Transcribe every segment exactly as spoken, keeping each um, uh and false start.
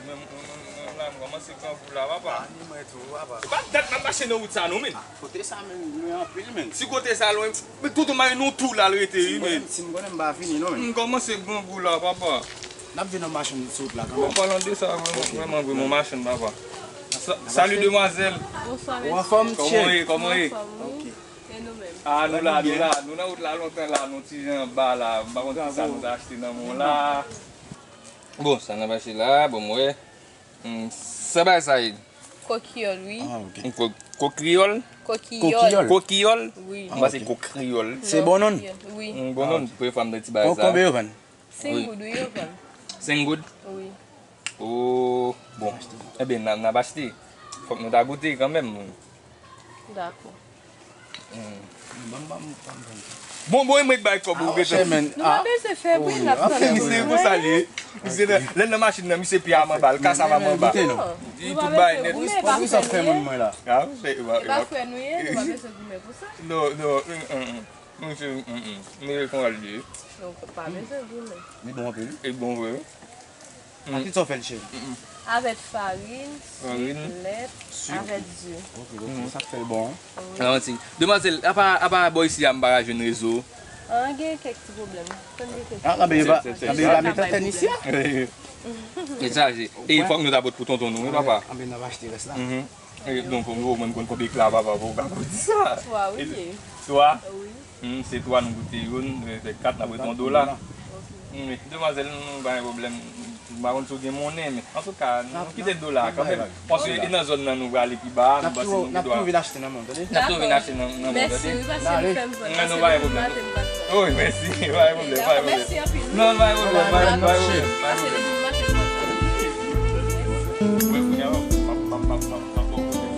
Mwen, mwen, mwen, mwen la, m kòmanse grangou la, papa. Ah, ni mwen tou, papa. Se pa dat m ap mache nan wout sa, non, men. Ah, kote sa, men, lwen anpil, men. Si kote sa lwen, men tonton mari nou tou la l rete, wi, men. Si m konnen, m pa vini, non, men. M kòmanse grangou la, papa. N ap vin nan machann sou wout la, kanmenm. Bon, palan de sa, vrèman, vrèman, vrèman, machann, papa. Sa-, salut, demoiselle. Bonswa, mesye. Ou anfòm, cheri? Kòman w ye? Kòman w ye? Anfòm, wi. Ok. E nou menm? Ah, nou la, nou la. Nou nan wout la lontan la, nou ti jan anba la. M pa konn kisa nou ta achte nan men w la. Bon, sa n ap achte la, bon, m wè. Hmm, sa bay sa ye? Kokiyòl, wi. Ah, ok. Hmm, ko-, kokriyòl? Kokiyòl. Kokiyòl? Wi. M panse kokriyòl. Se bon non? Wi. Hmm, bon non, premye fwa m tande ti bagay sa. Konbyen yo vann? Senk goud, wi, yo vann. Senk goud? Wi. Oh, bon. Enben, n a, n ap achte. Fòk nou ta goute kanmenm. Dakò. Hmm. Bon, bon, e mwen k bay kòb ou gentan. Nou pa bezwen fè bri, n ap tann. Misye konsa l ye. Misye nan, lè l nan machin nan, misye pye a manba, l ka sa va manba. Li tout bay nèt. Ou pa bezwen goumen, e pa frè nou ye. Ah, e pa, e pa frè nou ye, nou pa bezwen goumen pou sa. Non, non, mm, mm, mm. Misye, mm, mm. Misye konsa l ye. Non, pa bezwen goumen. Li bon anpil. Li bon vre, wi. A ki sa w fè l, cheri? Avèk farin, sik, lèt, avèk ze. Ok, ok, sa k fè l bon, an? Wi. Demwazèl, apa, apa bò isi a m pa ka jwenn rezo? An, gen kèk ti pwoblèm. Konn gen kèk ti pwoblèm. Ah, nan bebe pa, nan bebe pa met antèn isi a? E chaje. E fòk nou ta pot pou tonton nou, wi, papa. Anben, n ap achte rès la. E donk, ou menm konn konbyen ekla, papa, pou w ka di sa? Twa, wi, li ye. Twa? Wi. Hmm, se twa nou goute youn, fè kat, n ap ret yon dola. Hmm, demwazèl, nou pa gen pwoblèm. M pa konn si w gen monnen, men antouka, nou kite dola a kanmenm. Paske e nan zòn nan nou prale pi ba a, nou panse nou gen dwa. N ap tou vin achte nan men w, tande? N ap tou vin achte nan, nan men w, tande? Mèsi, wi, paske nou fè m vann. Non, nou pa gen pwoblèm. Wi, mèsi, pa gen pwoblèm, pa gen pwoblèm. Mèsi anpil. Non, pa gen pwoblèm, pa gen pwoblèm, pa gen pwoblèm. Mwen kounye a, m ap, m ap, m ap, m ap, m ap ba w kote.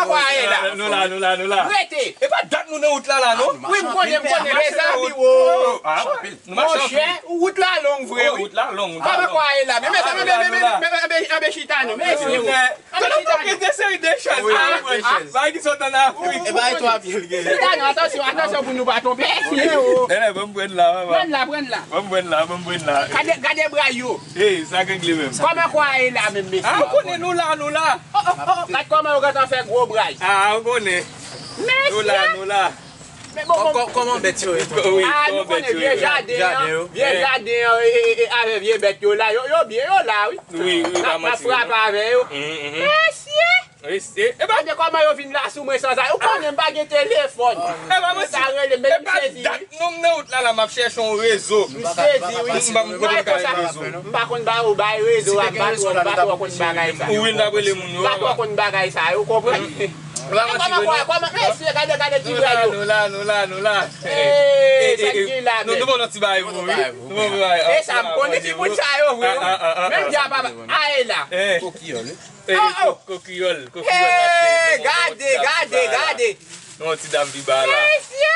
Kwa e la? Nou la, nou la, nou la. Rete. E pa dat nou nan wout la, la, non? Wi, m konnen, m konnen, mezanmi, wo. Monchè, wout la long vre, wi. Wout la long, wout la long. Kòman kwa e la? Men, mezanmi, men, men, men, men, anbe chita, non. Men, anbe chita, non. Bay ki sot ann Afrik. E bay twa pye l gen. Chita, non, atansyon, atansyon pou nou pa twonpe. Nènè, ban m pran la, papa. Pran la, pran la. Ban m pran la, ban m pran la. Gade, gade bra yo. Ey, sa k regle menm? Kòman kwa e la menm, mesye? A, ou konnen nou la, nou la. Oh, oh, oh, gad kòman yo gentan fè gwo bray. A, ou konnen. Mesye! Nou la, nou la. Men bon, bon. Kò-, kò-, kòman bèt yo ye? Wi, a, nou konnen vye jaden an, vye jaden an, e, e, e, avè vye bèt yo la, yo, yo byen, yo la, wi. Wi, wi, pa manti. N ap frape avè yo. Mesye! Wi, se, e pa. Gade kòman yo vin la sou mwen san sa. Ou konnen m pa gen telefòn. E pa manti. Sa rele, men m sezi, wi. E pa dat nou m nan wout la, la, m ap chèche yon rezo. M sezi, wi. M pa, m pa konn ba ou bay rezo a, m pa twò, m pa twò konn bagay sa. Ou wi, m t ap rele moun yo. M pa twò konn bagay sa, ou konprann? Kòman, kòman, mesye, gade, gade ti bra yo. Nou la, nou la, nou la. Ee, sa k gen la menm? Nou, nou ba w ti bagay pou ou, wi. Nou ba w ti bagay. E sa, m konnen ti bout sa yo vre, wi. Menm di a papa, a e la. Kokiyòl, wi. Ee, ko-, kokiyòl, kokiyòl. Ee, gade, gade, gade. Nou yon ti dam pi ba la. Mesye!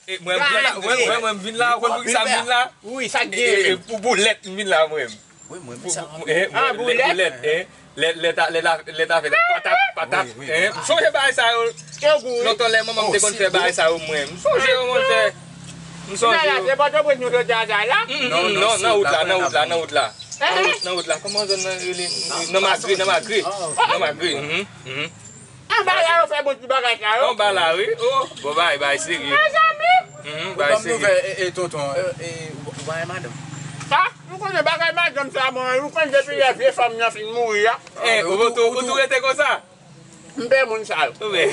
E, mwen, mwen, mwen, mwen, mwen, m vin la, ou konn pou ki sa m vin la? Wi, sa k gen menm? E, e, pou boulèt, m vin la, mwen. Wi, mwen, mwen, sa. Pou, pou, e, a, mwen, boulèt? Boulèt, e. Lè, lè ta, lè la, lè ta fè patap, patap, e. M sonje bagay sa yo. Lontan lè manman m te konn fè bagay sa yo, mwen. M sonje yo, mwen fè. M sonje yo. Se Pòtoprens nou soti a sa la? Mm, mm, non, nan wout la, nan wout la, nan wout la. Nan wout, nan wout la. Kòman zòn nan rele? Nan Magre, nan Magre. Nan Magre, mhm, mhm. Anba la yo fè bon ti bagay sa yo. Anba la, wi. Oh, bon, bagay, bagay serye. Mezanmi! Mhm, bagay serye. Ou konn nouvèl, e, e, tonton, e, e, ou, ou pa gen madanm? A, ou konnen bagay madanm sa, mwen, ou konnen depi lè vye fanm nan fin mouri a. E, ou, ou, ou tou rete konsa? M pè moun sa yo. Ou pè.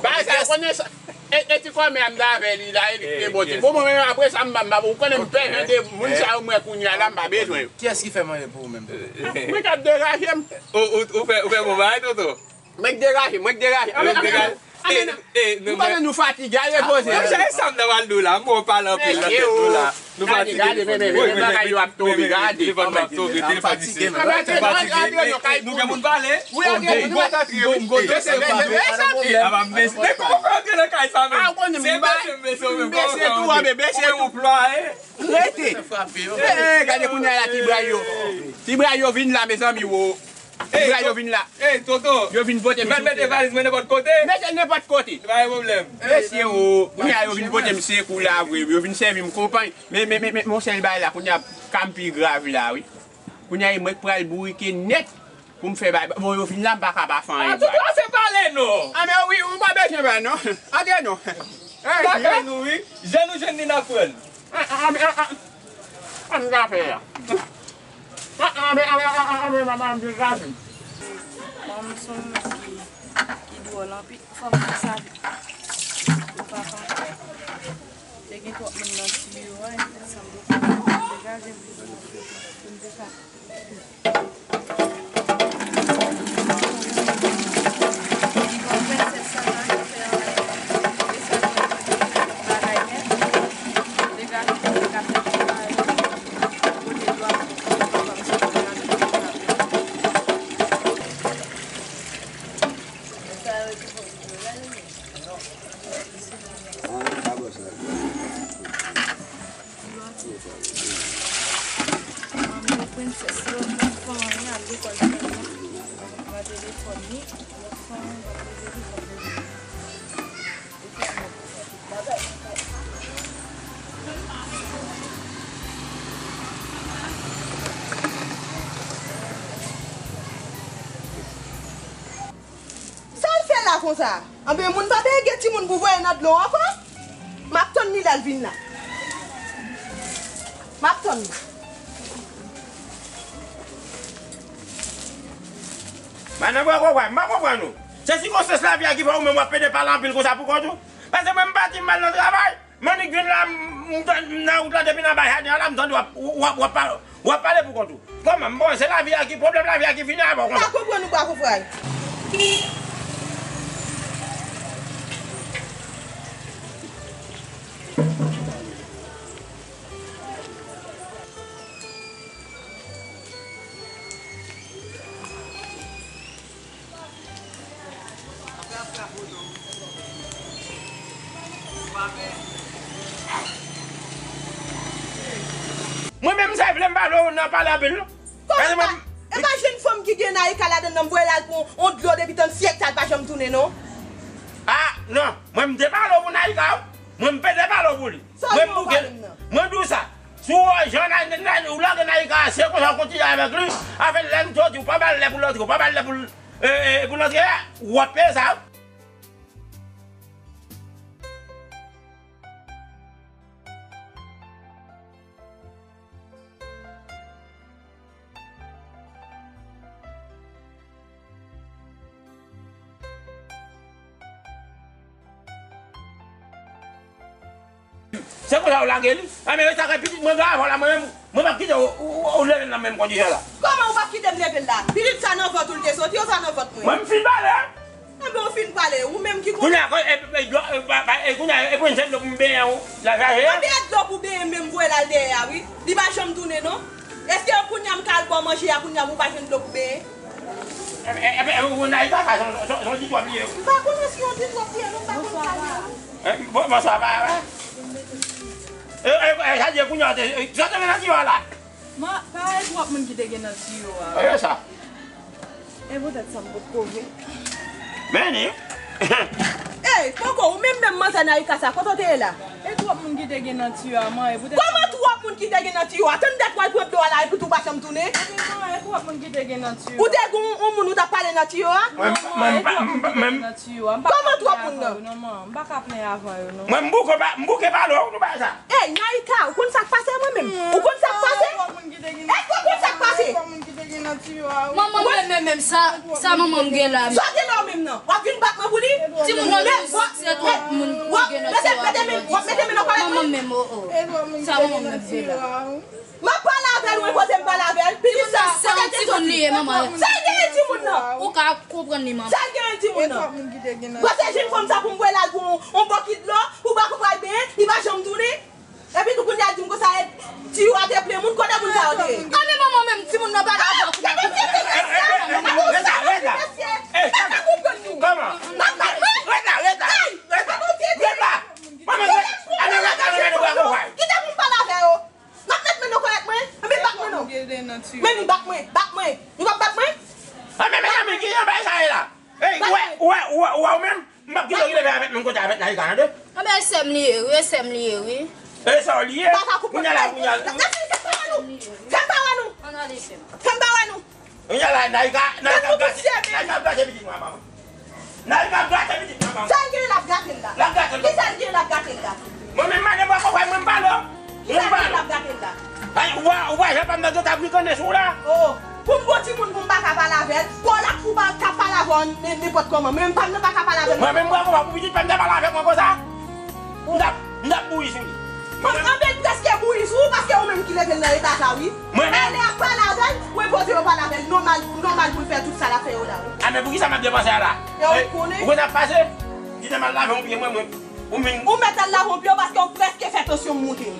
Bagay sa yo konnen sa. E, e ti kòmè a m t avè li la, e li ki te monte. Bon, mwen menm apre sa, m pa, m pa, ou konnen m pè jan de moun sa yo, mwen kounye a la, m pa bezwen yo. Kiyès ki fè manje pou ou menm, tonton? Mwen k ap degaje m. Ou, ou, ou fè, ou fè bon bagay, tonton? Mwen k degaje, mwen k degaje. Anben, anben, anben, nou, nou fatige, al repoze. Monchè, e sa m ta pral di w la, m wè w pale anpil nan tèt nou la. Nou fatige, gade, men, men, men, men, bagay yo ap tonbe, gade. Telefòn nan ap tonbe, telefòn isi. Anben, antre, antre, antre, nou kay. Nou gen moun pale? Wi, antre, nou antre. Bese, bese, bese. Apa m bese? Men kòman w fè antre nan kay sa menm? A, ou konnen m bese tou, anben, bese tou. Rete. Ee, gade kounye a la, ti bra yo. Ti bra yo vin la, mezanmi, wo. Ti bra yo vin la. Ey, tonton. Yo vin pote m sekou. Mèt mete valiz mwen nenpòt kote. Mete l nenpòt kote. Pa gen pwoblèm. Mesye, wo, kounye a yo vin pote m sekou la vre. Yo vin sèvi m konpay. Men, men, men, men, yon sèl bagay la, kounye a ka m pi grav la, wi. Kounye a, e mwen k pral bourike nèt pou m fè bagay. Bon, yo vin la, m pa ka pa fè anyen. A, tonton, se pale non. Anben, wi, ou pa bezwen pale non. Antre non. Lakay nou, wi. Jan nou jwenn li, n ap pran l. Ann, ann, ann, ann, ann, ann, ann, ann, ann, ann, ann, ann, ann, ann, ann, ann, ann, ann. Manman m se yon moun ki, ki dwòl anpil. Fò m konn sa vit. Pou papa m te gen twòp moun nan tiyo a, sa m te fè, m degaje m pou m te ka. Manmi, prensès, lòt moun pa anyen, al lekòl sèlman. Nan telefòn li, lòt fanm, pa poze li, pa poze li. Sa l fè la konsa? Anben, moun pa bege timoun pou voye nan dlo ankò? M ap tann li lè l vin la. M ap tann li. Madan Pwapwapwa, m pa konprann ou. Se sikonstans lavi a ki fè ou menm w ap pede pale anpil konsa pou kont ou? Paske mwen, m pati, m al nan travay. M annik vin la, m, m, m nan wout la depi nan Bay Jaden an la, m tande w ap, w ap, w ap pale, w ap pale pou kont ou. Kòman? M panse lavi a ki pwoblèm, lavi a ki fini avè w konsa. M pa konprann ou, Bwa Koufray. Mwen menm sa vle m pale w nan pale anpil non. Kòman pa, e pa jenn fanm ki gen Naïka ladan nan m voye l al pou yon dlo depi tann syèk sa l pa janm tounen non. Ah non, mwen m te pale w pou Naïka wi. Mwen m pete pale w pou li. Mwen m bouke, mwen di w sa. Si w wè jan ou lage Naïka se konsa w kontinye avèk li, avè lè m te di w pa ba l lè pou l antre, w pa ba l lè pou l, e, e, pou l antre a, w ap peye sa. Se konsa w lage li. Anben, sa kay pitit mwen gen avè w la, mwen menm, mwen p ap kite w, w, w, w leve l nan menm kondisyon la. Kòman ou p ap kite m leve l la? Pitit sa nan vant ou l te soti, ou sa nan vant mwen? Mwen m fin pale. Anben, ou fin pale. Ou menm ki konnen. Kounye a, e, e, e, dlo, e, ba, ba, e, kounye a, e, pran sèl dlo pou m benyen w, la chaje a. Anben, e dlo pou benyen m menm voye l al dèyè a, wi. Li pa janm tounen, non. Èske kounye a m ka al ba w manje a, kounye a pou w pa jwenn dlo pou benyen? E, e, e, e, ou nan eta sa, se, se, se yon ti twòp li ye. M pa konnen si yon ti twòp li ye, non, m pa konn sa li ye. E, bon, bonswa, papa. E, e, e, sa di kounye a, e, sa te gen nan tiyo a la? Ma, pa e twòp moun ki te gen nan tiyo a. E sa. E poutèt sa m potko vle. Men ni. Ey, Koko, ou menm menm manzè Naïka sa, kote w te ye la? E twòp moun ki te gen nan tiyo a, man, e poutèt sa. Kòman twòp moun ki te gen nan tiyo a? Tann dat w al pran dlo a la, epi tou w pa janm tounen. Ebyen, man, e twòp moun ki te gen nan tiyo a. Ou te gen yon, yon moun ou t ap pale nan tiyo a? Mwen, mwen, mwen, mwen, mwen, tiyo a. M pa ka plenyen avan yo non, man. M pa ka plenyen avan yo non. Mwen, m bouke pa, m bouke pale w, nou bay sa. Ey, Naïka, ou konn sa k pase mwen menm? Ou konn sa k pase? Èske ou konn sa k pase? Manman m menm, menm, menm, sa, sa manman m gen la. Sa w gen la w menm nan? W ap vin bat mwen pou li? Timoun nan di se twòp moun ki gen nan tiyo a. W ap mete men nan kòlèt mwen? Manman m menm, o, o. Sa manman m menm gen la. M ap pale avè l, ou enpoze m pale avè l. Pitit sa, se yon timoun li ye, manman. Sa l genyen timoun nan? Ou ka konprann li, manman. Sa l genyen timoun nan? Bon, se jenn fanm sa pou m voye l al pou yon, yon bokit dlo, pou bako pral benyen, li pa janm tounen. Epi tou kounye a di m konsa, e, tiyo a te plen moun, kote moun sa yo te ye? Anben manman menm, timoun nan pale avè w kounye a. Gade ti pitit sa, gade yon ti pitit mesye. Gade pou konn nou. Kòman? M ap bat mwen. Ret la, ret la, ret la. Ret la. Manman, ret. Ann ret la, nou mennen bwa pou fay. Kite pou m pale avè yo. M ap met men nan kòlèt mwen, anben bat mwen non. Men ni, bat mwen, bat mwen. Nou p ap bat mwen? Anben mezanmi, ki jan bagay sa ye la? Ey, ou wè, ou wè, ou wè, ou wè ou menm? M p ap kite w kite fè avèk menm kote avèk Naïka, tande? Anben e sè m li ye, wi, e sè m li ye, wi. E sè w li ye? Kounye a la, kounye a la. Fè m pa wè nou. Fè m pa wè nou. Fè m pa wè nou. Kounye a la, Naïka, Naïka ap gate, Naïka ap gate pitit mwen, manman. Naïka ap gate pitit mwen, manman. Sa l gen l ap gate l la? L ap gate l. Ki sa l gen l ap gate l la? Mwen menm madanm bwa kòkòy mwen m pale w. Ki sa l gen l ap gate l la? Ay, ou wè, ou wè jan pa m nan gen ta brikanne sou w la? Oh, pou m gon timoun pou m pa ka pale avè l, pou w la pou w pa ka pale avè w nen-, nenpòt kòman. Men m pa m nan pa ka pale avè l. Mwen menm bwa kòkòy pou pitit pa m ta pale avè mwen konsa. M t ap, m t ap bouyi sou li. Bon, anben l prèske bouyi sou ou paske ou menm ki leve l nan eta sa wi. Mwen menm? Pale ak pale avè l, ou enpoze yo pale avè l, nòmal, nòmal pou l fè tout sa l ap fè yo la wi. A men poukisa m ap depanse a la? E ou konnen? Ou konn sa k pase? Kite m al lave yon pye mwen, mwen. Ou vin. Ou mèt al lave yon pye w paske ou prèske fè tansyon m moute.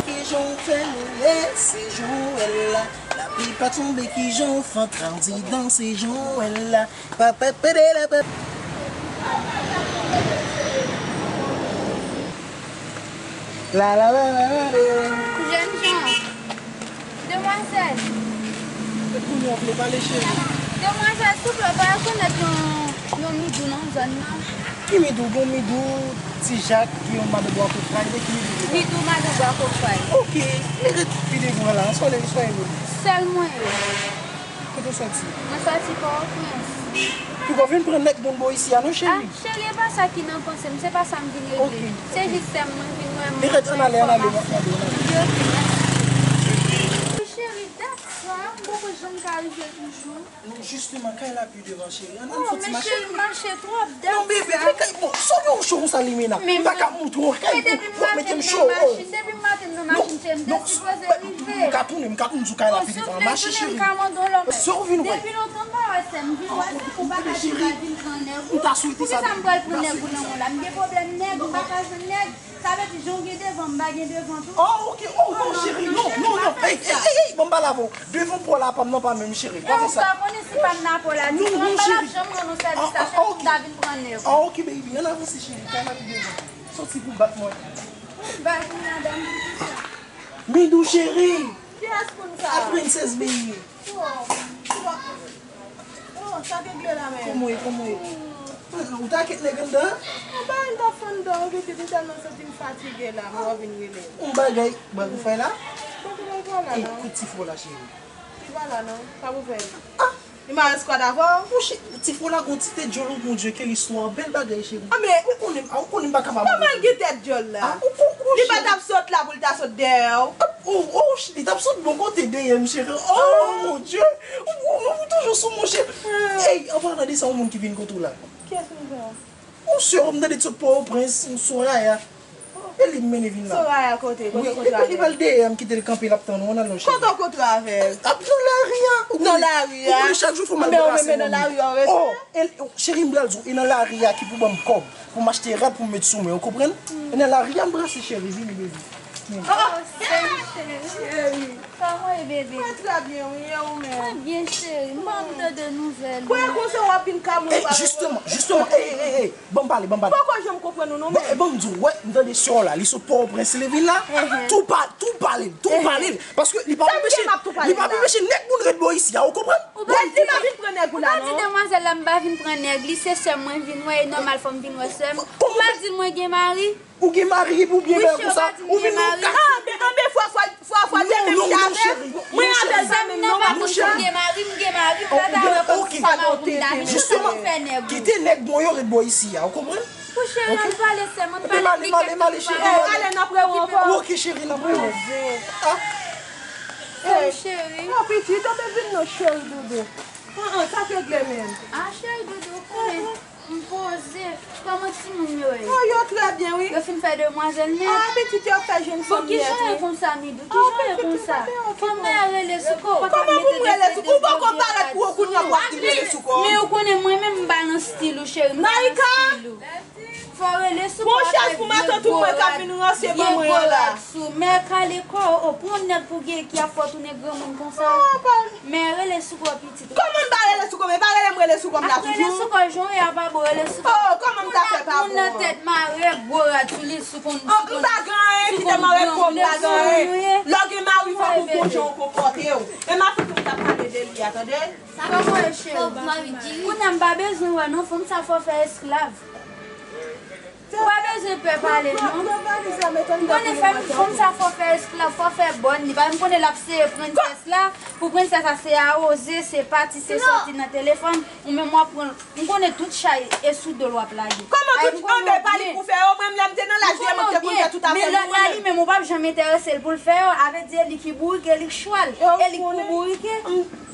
Kijan w fè nou ye, se jan w wè l la. Lapli pa tonbe, kijan w fè antre andidan, se jan w wè l la. Pa, pa, pa, de, la, pa. La, la, la, la, la, la. Jènjan, demwazèl. Kounye a w vle pale, cheri? Demwazèl, souple, w pa rekonèt yon Yon Midou nan zòn nan. Ki Midou? Gon Midou, Ti Jak, ki yon madan bwa kofray, men ki Midou? Midou madan bwa kofray. Ok, men ret pi devan la, soleyi, soleyi vini. Sèl mwen ye. Kote w sòti? Mwen sòti Pòtoprens. Pou w vin pran nèg moun bò isi a non, cheri? Ah, cheri, e pa sa ki nan panse m, se pa sa m vin regle. Ok, ok. Se jis sè m mwen vin wè m. Mete ann ale, ann ale, ann ale. Yo, ok, mèsi. Cheri, dat sa, m poko janm ka rive toujou. Non, jisteman, kay la pi devan, cheri. Ann, ann fouti mache. Oh, men cheri, mache twòp, dat sa. Non, bebe, men kay, bon, sòlye w cho konsa, Limena. M pa ka moutre w kay pou w mete m cho. Depi m maten m nan machin, cheri, m te sipoze rive. M ka tounen, m ka tounen sou kay la pi devan. Mache, cheri. Sa w vin wè? Depi lontan m pa wè sè m, vin wè sè m, ou pa ka di m pa vin pran nèg ou. Poukisa m pral pran nèg ou nan men w la? M gen pwoblèm nèg, m pa ka jwenn nèg. Sa vle di, jan w gen devan, m pa gen devan tou? Oh, ok. Oh, non, cheri, non, non, non. Ey, ey, ey, ey, ban m pale avè w. Devan pa w la, pa m nan pa menm, cheri. Pa fè sa. Ou pa konnen si pa m nan pa w la, ni kòman m pa t ap janm rann ou sèvis la, cheri, pou m ta vin pran nèg ou. Ah, ok, baby, ann avanse, cheri. Kay la pi devan. Sòti pou bat mwen. Bat madanm, poukisa? Midou, cheri. Kiyès moun sa? A Princess, baby. Oh, oh, sa regle la menm. Kòman w ye, kòman w ye? Ah, ou ta ket nèg anndan? Ou pa wè m t ap fè anndan, wi, pitit, m tèlman santi m fatige la, m wè w vin rele m. Yon bagay, bagay ou fè la? Bagay pa la non. Ey, kote ti fò la, cheri? Li pa la non, sa pou fè l. Ah! Li mare skwad avè w? Monchè, ti fò la gon ti tèt djòl, oh mon Dieu, quelle histoire, bèl bagay, cheri. Ah, men ou konnen, ah, ou konnen m pa kapab. Kòman l gen tèt djòl la? Ah, ou kon, ou... Li pa t ap sot la pou l ta sot dèyè w? Oh, oh, li t ap sot bò kote dèyè m, cheri. Oh, mon Dieu! Ou, ou, ou toujou sou mouche. Ey, an palan de sa, yon moun ki vin kote w la. Kiyès moun sa? Yon sè, m tande t sot Pòtoprens, yon Soraya. E li m mennen vin la. Soraya kote? Kote w kontre avè l? Wi, li pral dèyè m, kite l kanpe, l ap tann ou, ann al non, cheri. Kote w kontre avè l? Ap nan lari a. Nan lari a? Ou konnen chak jou fò m al brase moun. Men w menm nan lari a, w rete? Oh, e l, cheri, m pral di w, e nan lari a ki pou ban m kòb. Pou m achte rad pou m met sou mwen, ou konprann? E nan lari a m brase, cheri, vini, baby. Vini. Oh, cheri. Kòman w ye, bebe? Mwen trè byen, wi, e ou menm? Mwen byen, cheri. M pa anvi tande nouvèl ou. Kwè konsa w ap vin ka moun pa... Ey, jisteman, jisteman, ey, ey, ey, ey, ban m pale, ban m pale. Poko janm konprann ou non, men. Bon, e ban m di w, wè, m tande sè w la, li sot Pòtoprens, li vin la. Tou pa, tou pale l, tou pale l. Paske li pa pou peche, li pa pou peche nèg moun ret bò isi a, ou konprann? Ou pa di m pa vin pran nèg ou la non. Ou pa di demwazèl la m pa vin pran nèg li, se sè m mwen vin wè, e nòmal fò m vin wè sè m. Ou pa di l mwen gen mari? Ou gen mari epi ou byen bèl konsa, ou vin nan kay. Ah, men, ah, men fò, fò, fò, fò, se menm jan avè m. Mwen avè l pa menm non, m ap di m gen mari, m gen mari, m pa ta wè kòmsi se mari m ta vin fè nèg ou. Jisteman, kite nèg bon yo ret bò isi a, ou konprann? Pou cheri, ann pale sè m, ann pale, m gen kèk moun m pale. Ale, n ap wè w ankò. Ok, cheri, n ap wè w. Ah. Sè m cheri. Oh, pitit, ou te vin non, cheri doudou. Ah, ah, sa k regle menm? Ah, cheri doudou, ou konnen. M poze. Kòman timoun yo ye? Oh, yo trè byen, wi. Yo fin fè demwazèl nèt? Ah, pitit, yo fè jèn fanm nèt, wi. Bon, kijan yo konsa, Midou? Kijan yo konsa? Fanm nan rele sou kò w. Kòman pou m rele sou kò w? Ou poko parèt pou ou kounye a pou w ap di m rele sou kò w. Men ou konnen mwen menm m pa nan stil ou, cheri. M pa nan stil ou. Fò w rele sou kò w avèk vye gwo rad, vye gwo rad sou. Mè kale kò w, o, pou yon nèg pou gen ki ap fè w tounen granmoun konsa. Men rele sou kò w, pitit. Kòman m pa rele sou kò m? E pa rele m rele sou kò m la toujou? Ap rele sou kò w, jan w ye a pa bon, rele sou kò w. Oh, kòman m ta fè pa bon? Moun nan tèt mare, gwo rad sou li, sou konn, sou konn, m pa gen anyen ki te mare po m, m pa gen anyen. Lè w gen mari, fòk ou konn jan w konpòte w. E m ap fè pou m ta pale de li a, tande? Kòman w ye, cheri? Kounye a m pa bezwen wè non, fanm sa fò fè esklav. Ou pa bezwen pè pale non. Ou konnen fanm, fanm sa fò fè esklav, fò fè bòn. Li pa, m konnen l ap sere prensès la. Pou prensès la se awoze, se pati, se sòti nan telefòn. Ou menm w ap pran, m konnen tout chay e sou do l w ap lage. Kòman tout chay? Anben pa li pou fè yo, mwen menm lè m te nan laj li a mwen te konn fè tout afè m mwen menm. Men lòt la li menm ou p ap janm enterese l pou l fè yo, a vle di e li ki bourike, e li k chwal, e li k pou bourike.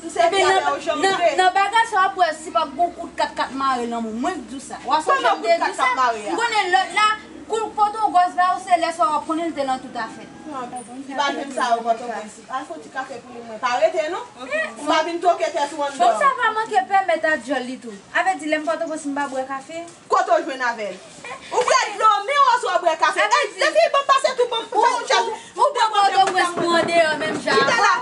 Ebyen, nan, nan, nan bagay sa w ap wè si p ap gon kout kat k ap mare nan men w. Mwen k di w sa. W a sonje m te di w sa. M konnen lòt la, kou, kote w gwòs ba w, se lè sa w ap konnen l te nan tout afè. Li pa jwenn sa yo Pòtoprens. Al fè yon ti kafe pou li mwen. Pa rete non. Ou pa vin twoke tèt ou anndan. Fanm sa pa manke pèmèt a dyòl li tou. A vle di lè m Pòtoprens m pa bwè kafe. Kote w jwenn avè l? Ou bwè dlo, men w osi w bwè kafe. Ey, tifi, ban m pase tou, ban m fè yon chèz. Ou bwè Pòtoprens pou andeyò menm jan avè w. Kite la.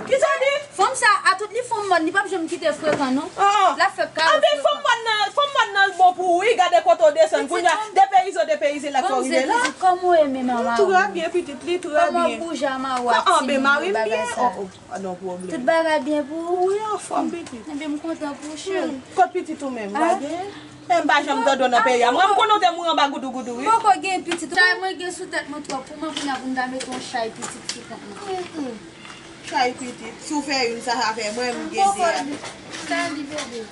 Kisa w di? Fanm sa, a tout li fanm mòn, li p ap janm kite frekan non. L ap fè kawotchou. Anben fanm mòn nan, fanm mòn nan l bon pou ou wi, gade kote w desann. Kounye a, depeyize w depeyize la fò w rive la. Kòman w ye menm, mama? Trè byen, pitit, li trè byen. Kòman w bouje a, mama? An, ben, mari m byen. Oh, oh, pa gen pwoblèm. Tout bagay byen pou ou? Wi, anfòm, pitit. Enben, m kontan pou ou, cheri. Hmm, kot pitit ou menm? Ah. Pa gen? Men m pa janm tande w nan peyi a. Mwen, m konnen w te mouri anba goudougoudou, wi. Poko gen pitit. Chay mwen gen sou tèt mwen twòp pou mwen, kounye a pou m ta mete yon chay pitit sou kont mwen. Mm, mm. Chay pitit. Si w fè youn, sa, sa fè mwen, m gen de a. Sali, bebe.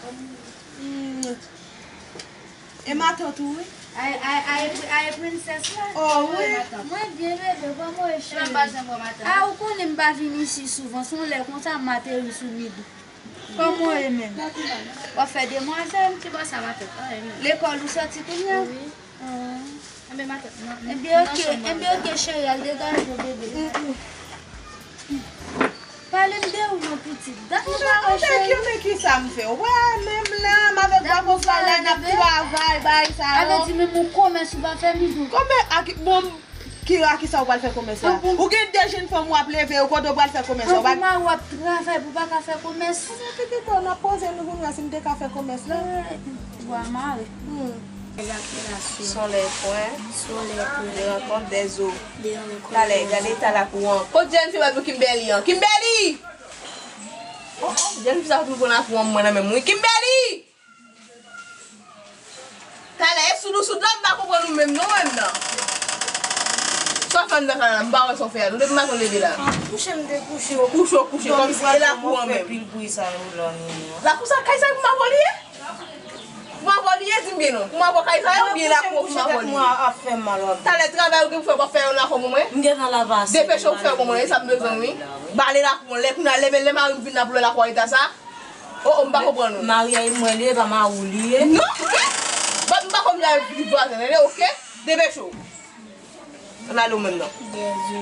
Mm. E matant ou, wi. Ay, ay, ay, ay, prensès la. Oh, wi. Mwen byen, bebe, kòman w ye, cheri? Ah, ou konnen m pa vin isi souvan. Se yon lè konsa m ateri sou Midou. Kòman w ye menm? W ap fè demwazèl? Ti bò sa matant. Lekòl ou sòti kounye a? Wi. Ah. Enben, matant, nan, nan, nan chanm mwen. Enben, oke, cheri, al degaje w, bebe. Pale m de ou non, pitit. Dat nou pa wè, cheri. Yo, men ki sa m fè? Wè, menm la, m avèk bwa konsa la, n ap travay, bay sa yo. Sa vle di menm yon komès ou pa fè, Midou? Komès, a ki, bon, Kira, ki sa ou pral fè komès la? Ou gen de jenn fanm w ap leve yo, kote w pral fè komès la? Pou mari w ap travay, pou pa ka fè komès. Pitit, n ap poze nou pou n wè si n te ka fè komès la. Bwa mare. Hmm. Ejakilasyon. Solèy pwen. Solèy pwen. De rankont, de zo. De rankont. Talè, gade eta lakou an. Kot jèn fi w ap di Kimberly an? Kimberly! Oh, oh, jèn fi sa tou pran lakou an mwen nan men m wi. Kimberly! Talè, e soud ou soud la, m pa konprann ou menm non, menm nan. Sa w fè anndan kay la, m pa wè sa w fè a non, depi maten w leve la. Ah, kouche m te kouche. Kouche w kouche, kòmsi e lakou an menm. Lakou sa, kay sa pou mama w li ye? Pou mama w li ye, di m byen non. Pou mama w kay sa yo, byen lakou pou mama w li ye. Talè travay ou gen pou fè, w ap fè yo nan fò mwen. M gentan lave asyèt. Depeche w pou fè yo pou mwen, e sa m bezwen wi. Bale lakou an, lè kounye a, lè, lè mari m vin la pou l wè lakou an eta sa. Oh, oh, m pa konprann ou. Mari a mwen li ye, pa mari w li ye. Non, oke. Bon, m pa konn mari pitit vwazen, tande, oke? Depeche w. Ann ale w menm nan. Dèzo.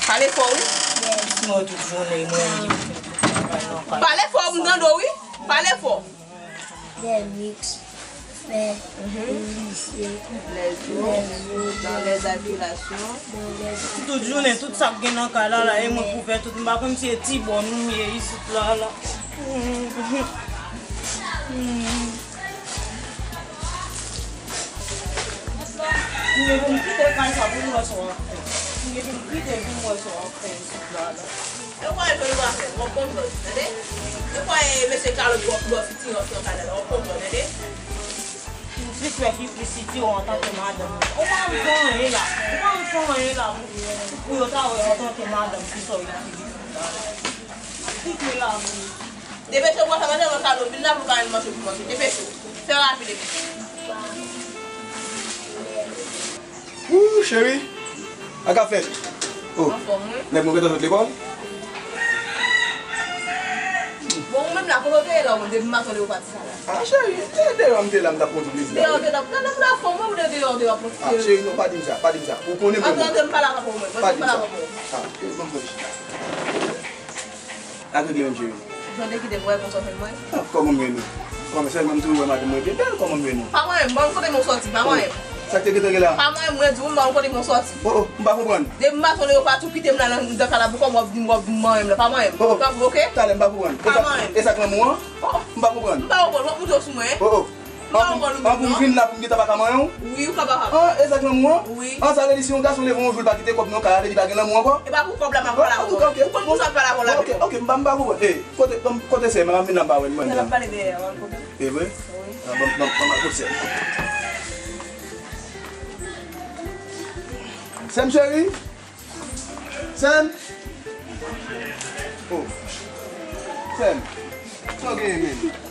Pale fò, wi. Dèzo. Sinon, tout jounen, mwen, li fè tout travay nan kay. Pale fò, m tande w, wi. Pale fò. Dèmiks. Fè, mhm, lisye, lèzo, lèzo, dans les alkilations. Dans les alkilations. Tout jounen, tout sa k gen nan kay la, la, e mwen pou fè tout. M pa konn si e ti bòn ou m ye isit la, la. M gen pou m kite kay sa pou m wè sa w ap fè. M gen pou m kite pou m wè sa w ap fè isit la, la. E w pa jwenn w ap fè, w ap konprann, tande? E w pa e mesye Kalòt w ap, w ap fè ti rans nan kay la, w ap konprann, tande? M jis wè ki plis itye w antanke madanm. Ou pa m fè anyen la. Ou pa m fè anyen la pou, pou yo ta wè antanke madanm ki sa w itilize la. Kite la pou. Depeche w pral fè manje nan salon, vin la pou kay manje pou manje. Depeche w. Fè rapid epi. Wouy, cheri, sa k ap fèt? Oh, anfòm, wi. Nèg mwen gentan sot lekòl? Bon, ou menm la, kote w te ye la, ou menm, depi maten w leve w pati sa la? Ah, cheri, se deyò m te la, m t ap pran ti plezi la, wi. Deyò w te la, nan, nan, nan fòm, wi, ou te deyò, ou te ap pran ti plezi. Ah, cheri, non, pa di m sa, pa di m sa. Ou konnen mwen menm. Antre, antre, m pale avèk ou, mwen. Pa di m sa. Ah, cheri, ban m pran ti. Ak regle menm cheri. Jan w te kite m wè konsa w jwenn mwen. Ah, kòman m jwenn ou? Kòman sèlman m toujou wè madanm mwen byen bèl, kòman m jwenn ou? Pa mwen menm, ban m kote m soti, pa mwen menm. Sa k te gentan gen la? Pa mwen menm, mwen di w, ban m kote m soti. Oh, oh, m pa konprann. Depi maten w leve w pati, w kite m la nan, nan kay la pou kòman w ap di m, w ap di m mwen menm la, pa mwen menm. Oh, oh. Tanpri, oke? Talè m pa konprann. E sa, e sa k lanmou an? Oh, oh, m pa konprann. M pa konprann, w ap moute w sou mwen. Oh, oh. An pou, an pou m vin la pou m gentan pa ka manyen w? Wi, ou ka pa ka. An, e sa k lanmou an? Wi. An, sa vle di si yon gason leve yon jou l pa kite kòb nan kay la, vle di pa gen lanmou ankò? E pa pou kòb la m ap pale avè w. Ok, ok. Ou konn pou sa m pale avè w la menm. Ok, ok, m pa, m pa konprann. Ey, kote, kote sè m, m ap vin la m pa wè l, mwen menm. N ap pale dèyè a, w al kote l. E vre? Wi. An, ban m, ban m, ban m al kote sè m. Sè m cheri? Sè m? Oh. Sè m. Sa w genyen menm?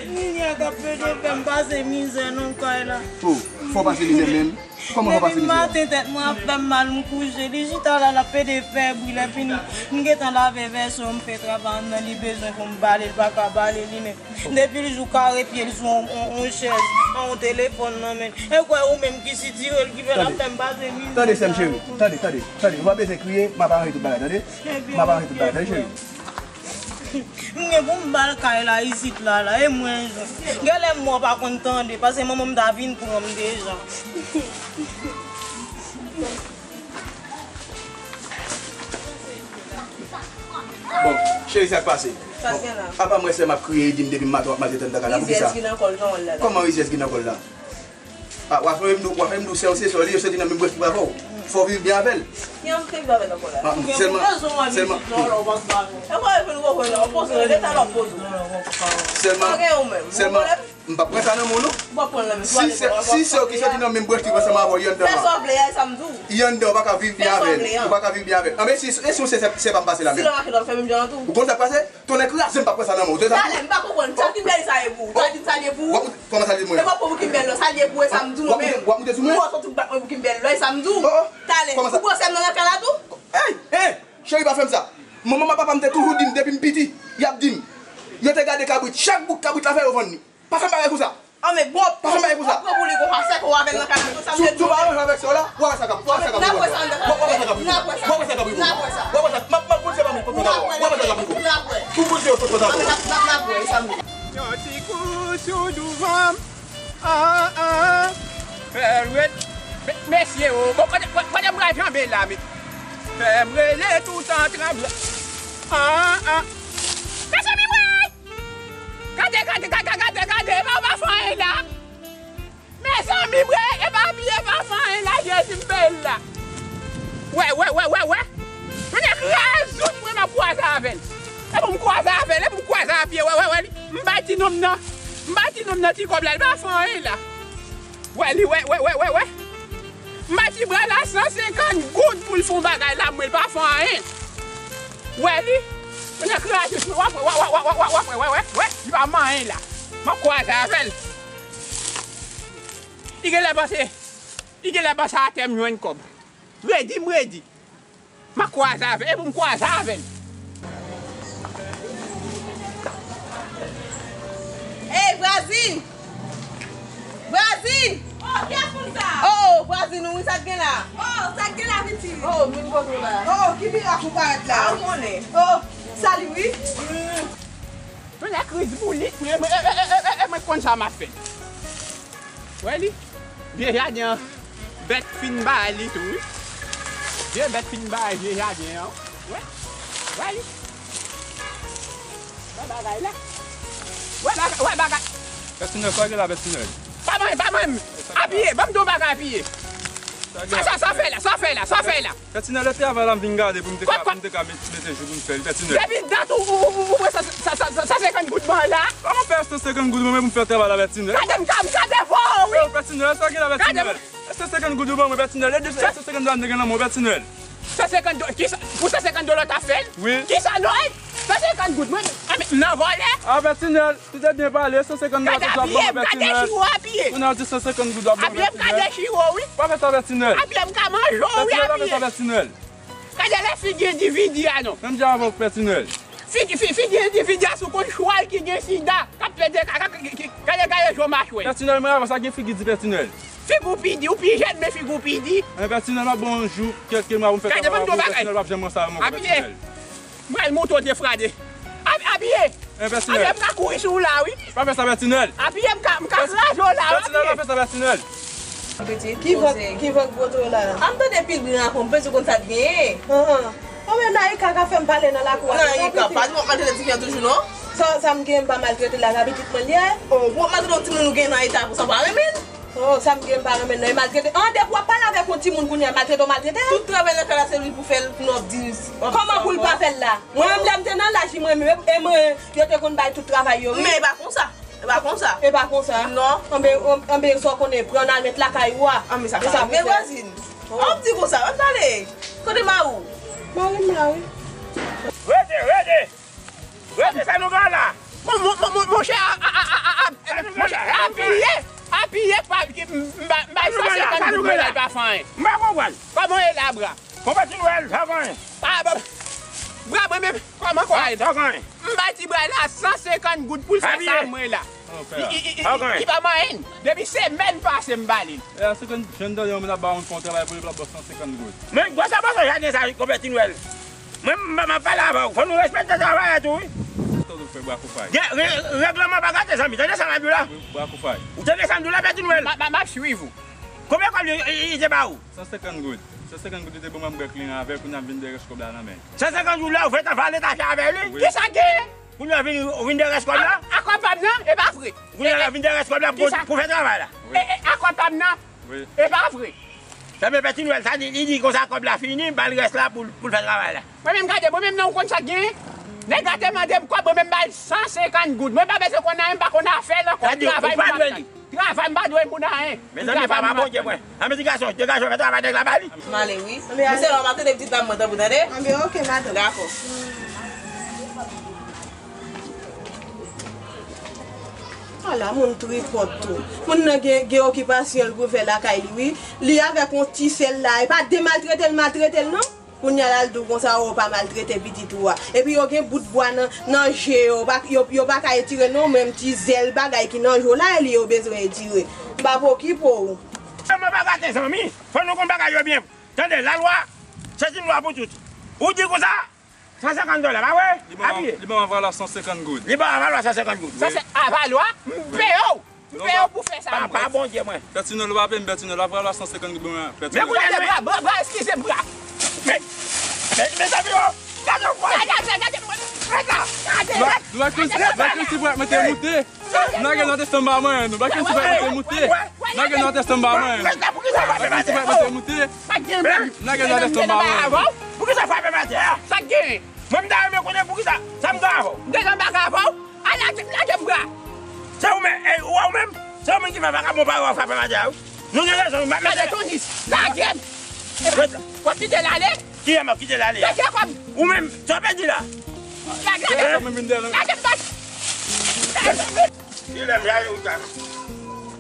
Nini a t ap pede fè m pase mizè nan kay la. Oh, fò w pase mizè menm? Kòman fò w pase mizè? Depi maten tèt mwen ap fè m mal, m kouche. Li chita la, l ap pede fè bri. Lè fini, m gentan lave vèso, m fè travay anndan, li bezwen pou m bale, l pa ka bale li menm. Depi l jou kare pye l sou on, on, on chèz, an on telefòn nan men l. E kwè ou menm ki sitire l ki fè l ap fè m pase mizè. Tande, tande, sè m cheri. Tande, tande, tande. Ou pa bezwen kriye, m ap aranje tout bagay, tande? M ap aranje tout bagay, tande, cheri? M gen pou m ba l kay la, isit la, la, e mwen jwenn. Genlè m mò pa konn tande, paske manman m ta vin pran m deja. Bon, cheri, sa k pase? Sa k gen la? Apa m wè sè m ap kriye, li di m depi maten w ap maltrete anndan kay la, poukisa? Rizyèz ki nan kò l, jan w wè l la. Kòman rizyèz ki nan kò l la? Ah, w ap fè m di w, w ap fè m di w sè w se sè w li, yo soti nan menm branch ki avè w. Fò w viv byen avè l. Ki an te viv avè l ankò la? Ah, sèlman, sèlman. E w pa reponn ou konprann nan, w poze w, leta l w ap poze w. Sèlman, pa gen ou menm. Sèlman, m p ap pran sa nan men w non. Si se, si se w ki soti nan menm branch ki ansanm avè w, y anndan. Fè sa w vle a, e sa m di w. Y anndan, w pa ka viv byen avè l. Ou pa ka viv byen avè l. Anben, si, e si w se, se, se pa m pase la menm. Si l mache, l ap fè menm jan an tou. Ou konn sa k pase? Tonnè kraze m, m pa pran sa nan men w. Talè, m pa konprann. Sa Boukimbèl sa ye pou ou? Sa di m sa ye pou ou? Kòman sa di pou mwen? E pa pou Boukimbèl non, sa ye pou e sa m di w menm. W ap moute sou mwen? Ou sot bat mwen Boukimbèl lò, e sa m di w. Talè, ou pran sè m nan nan kay la tou? Ey, ey, cheri pa fè m sa. Manman m ak papa m te toujou di m depi m piti, y ap di m. Yo te gade kabrit, chak bout kabrit la fè yo vann li. Pa fè m bagay konsa. Anben bon, pa fè m bagay konsa. Pran pou li konsa, sè ke w avè l nan kay la, konsa m vle di w. Si w pa ranje avèk sè w la, w a wè sa k ap, w a wè sa k ap rive w. W a wè sa k ap rive w. W a wè sa k ap rive w. W a wè sa, m ap, m ap boule sè pa m, pot pantalon. W a wè sa k ap rive w. Pou boule sè yo, pot pantalon. N ap, n ap, n ap wè, e sa m di. Yon ti kou sou douvan m. Ah, ah. Fè l ret. Mesye, o, bon, kote, kote m pral janbe la, men. Fè m rele tout an tranblan. Ah, ah. Mezanmi, mwen! Gade, gade, gade, gade, gade, e pa, pa fè anyen la. Mezanmi, mwen, e pa byen, pa fè anyen la, Jezi m bèl la. Wè, wè, wè, wè, wè. Mwen kraze tout, mwen, m ap kwaze avè l. E pou m kwaze avè l, e pou m kwaze a pye, wè, wè, wè li. M bay ti nonm nan, m bay ti nonm nan ti kòb la, li pa fè anyen la. Wè li, wè, wè, wè, wè, wè. M bay ti bra la san senkant goud pou l fè yon bagay la, mwen, li pa fè anyen. Wè li. Mwen kraze tout, w ap wè, w ap wè, w ap wè, w ap wè, wè, wè, wè, li pa manyen la. M ap kwaze avè l. Li genlè panse, li genlè panse atè m jwenn kòb. Redi, m redi. M a kwaze avè l, e pou m kwaze avè l. Ey, vwazin! Vwazin! Oh, kiyès moun sa? Oh, vwazin ou wi, sa k gen la? Oh, sa k gen la, pitit? Oh, vin kote w la. Oh, ki mirak ou parèt la? Ah, ou konnen. Oh, sali wi. Mm. Mwen la kriz boulit, mwen, mwen, e, e, e, e, e, mwen konn sa m ap fè. Wè li, vye jaden an, bèt fin bay li tou, wi. Vye bèt fin bay vye jaden an, wè. Wè li. Wè bagay la. Wè bagay, wè bagay. Pètinèl, sa gen la, Pètinèl? Pa manyen, pa manyen. Apiye, ban m di w bagay apiye. Sa, sa, sa fè la, sa fè la, sa fè la. Pètinèl, e travay la m vin gade pou m te ka, pou m te ka met, mete jou pou m fè l, Pètinèl. Depi dat ou, ou, ou, ou pran san, san, san, san senkant goud ban la. Kòman fè san senkant goud ban mwen pou m fè travay la, Pètinèl? Gade m ka, m ka devò, wi. Yo, Pètinèl, sa gen la, Pètinèl? San senkant goud ou ban mwen, Pètinèl. E de, san senkant dola m te gen nan men w, Pètinèl. San senkant dola, kisa, pou san senkant dola w ta fè l? Wi. Kisa non, e san senkant goud, mwen, a, men, m nan vòlè? A, Pètinèl. Ou te byen pale, san senkant dola w ap ban mwen, Pètinèl. Kounye a w di san senkant goud w ap ban mwen, Pètinèl. Apiye m ka dechire w, wi. Pa fè sa, Pètinèl. Apiye m ka manje w, wi, apiye. Pètinèl, pa fè sa, Pètinèl. Gade lè figi endividi a non. Menm jan avè w, Pètinèl. Figi, fi-, figi endividi a sou konn chwal ki gen sida, k ap plede kaka, ki, ki, gade, gade jan w mache. Pètinèl, mwen avè w sa gen figi di, Pètinèl. Figi w pi di, ou pi jèn, men figi w pi di. Men Pètinèl, m ap ban w yon jou, kèlke mwa pou m fè travay la pou ou, Pètinèl, w ap janm ranse avè mwen ankò, Pètinèl. Mwen monte w defrade. Apiye. Apiye m ka kouri sou w la, wi. Pa fè sa, Pètinèl. Apiye m ka, m ka kraze w la, wi. Pètinèl, pa fè sa, Pètinèl. Ki vant, ki vant gwo to la? A m tande pil bri nan kò m, m panse w konn sa k genyen. Anhan. Anben Naika ka fè m pale nan lakou a. Naika, pa di w ap maltrete tifi a toujou, non. Sa, sa m gen, m pa maltrete l, a pitit mwen l ye. Oh, w ap maltrete yon timoun ou gen nan eta konsa, w pa renmen l? Oh, sa m gen m pa renmen nan, e maltrete. An, depi w ap pale avèk yon timoun kounye a, maltrete w maltrete? Tout travay nan kay la se li pou fè l, pou nou ap di. Kòman pou l pa fè l la? Mwen menm lè m te nan laj li, mwen menm, e mwen, yo te konn bay tout travay yo, wi. Men e pa konsa. E pa konsa. E pa konsa? Non. Anben, anben, sa w konnen, pran n al met lakay ou a. Anben, sa pa vre, vwazin. An, w ap di konsa, ann pale. Kote mari w? Mari m la, wi. Rete, rete. Rete sa nou gen la. Mon, mon, mon, mon, monchè, a, a, a, a, a, monchè, apiye, apiye pa, ki, m, m ba, m bay san senkant goud mwen la, l pa fè anyen. M pa konprann. Kòman e la, bra? Konpè Ti Nwèl, sa konyen? A, bon, bra mwen menm, kòman konyen? Sa konyen? M bay ti bra la san senkant goud pou l fè sa mwen la. Li, li, li, li pa manyen. Depi semèn pase m ba li l. E a senkant, jan m tande yon moun ap ba yon fè yon travay pou li, pou l ap ba w san senkant goud. Men gwo sa pase jaden sa, konpè Ti Nwèl. Mwen, m, m ap pale avè w. Fò nou respekte travayè tou, wi. Sa w fè bwa koufay? Gen, re-, règleman pa gate, zanmi. Tande sa m ap di w la. Bwa koufay. Ou tande sa m di w la, Pè Ti Nwèl? M, m, m ap swiv ou. Konbyen kòb li, li, li te ba ou? San senkant goud. San senkant goud li te ban mwen, m bwè kleren avè l, kounye a m vin dèyè rès kòb la nan men l. San senkant goud la, ou fè tan fè ale tache avè li? Wi. Kisa gen? Kounye a vin, ou vin dèyè rès kòb la? A, a kòb pa m nan, e pa vre. Kounye a vin dèyè rès kòb la pou, pou fè travay la. E, e, a kòb pa m nan, e pa vre. Sa men Pè Ti Nwèl sa, li, li di konsa kòb la fini, ba l rès la pou, pou l fè travay la. Mwen menm gade, mwen menm nan ou konn sa k genyen? Nèg la te mande m kòb, mwen menm ba l san senkant goud. Mwen pa bezwen konn anyen, m pa konn afè nan kòb, travay mwen ap tann. Travay m pa dwe moun anyen. Mezanmi, papa Bondye mwen. Ann, ti gason, degaje w, fè travay nèg la ba li. M ale wi. Men se lè w ap tande pitit dam mwen tanpri, tande? Anben, oke, madanm. Dakò. Ala, moun tripòt tou. Moun nan gen, gen okipasyon l pou fè lakay li, wi. Li avèk yon ti sè l la, e pa demaltrete l maltrete l, non. Kounye a l al di w konsa, o, pa maltrete pitit ou a. Epi yo gen bout bwa nan, nan je yo, pa, yo, yo pa ka etire non, menm ti zèl bagay ki nan je w la, e li yo bezwen etire. M p ap okipe w. Mwen pa gate zanmi, fò nou konn bagay yo byen. Tande, lalwa, se yon lwa pou tout. Ou di konsa, san senkant dola, pa vre? Li ban m, li ban m avalwa san senkant goud. Li ban m avalwa san senkant goud. Sa se avalwa? M peye w! M peye w pou fè sa. Papa Bondye mwen. Pè Ti Nwèl, ou pa peye m, Pè Ti Nwèl, avalwa san senkant goud ban mwen, Pè Ti Nwèl. Gade bra, bra, bra, eskize m, bra. Men, men, mezanmi, o, gade yon fwa. Gade, gade, gade, gade, gade. Nou wè kòmsi, nou wè kòmsi bra mwen te moute. Nou lage nou antre ansanm ba mwen, nou wè kòmsi bra mwen te moute. Nou lage nou antre ansanm ba mwen. Mwen sa, poukisa w frape m atè? Poukisa w frape m atè a? Sa k gen? Mwen m ta renmen konnen poukisa. Sa m gen avè w? M gen yon bagay avè w? A, lage, lage bra. Se ou menm, e, ou wè ou menm? Se ou menm ki fè vakabon parèy w ap frape m atè a, wi. Nou gen rezon, wi, m ap mete. Gade Tonis, lage m. W ap kite l ale? Kiyès m ap kite l ale a? Lage kòm. Ou menm, sa w pèdi la? Lage, lage. Lage m bat. Kilè m jaye ou sa?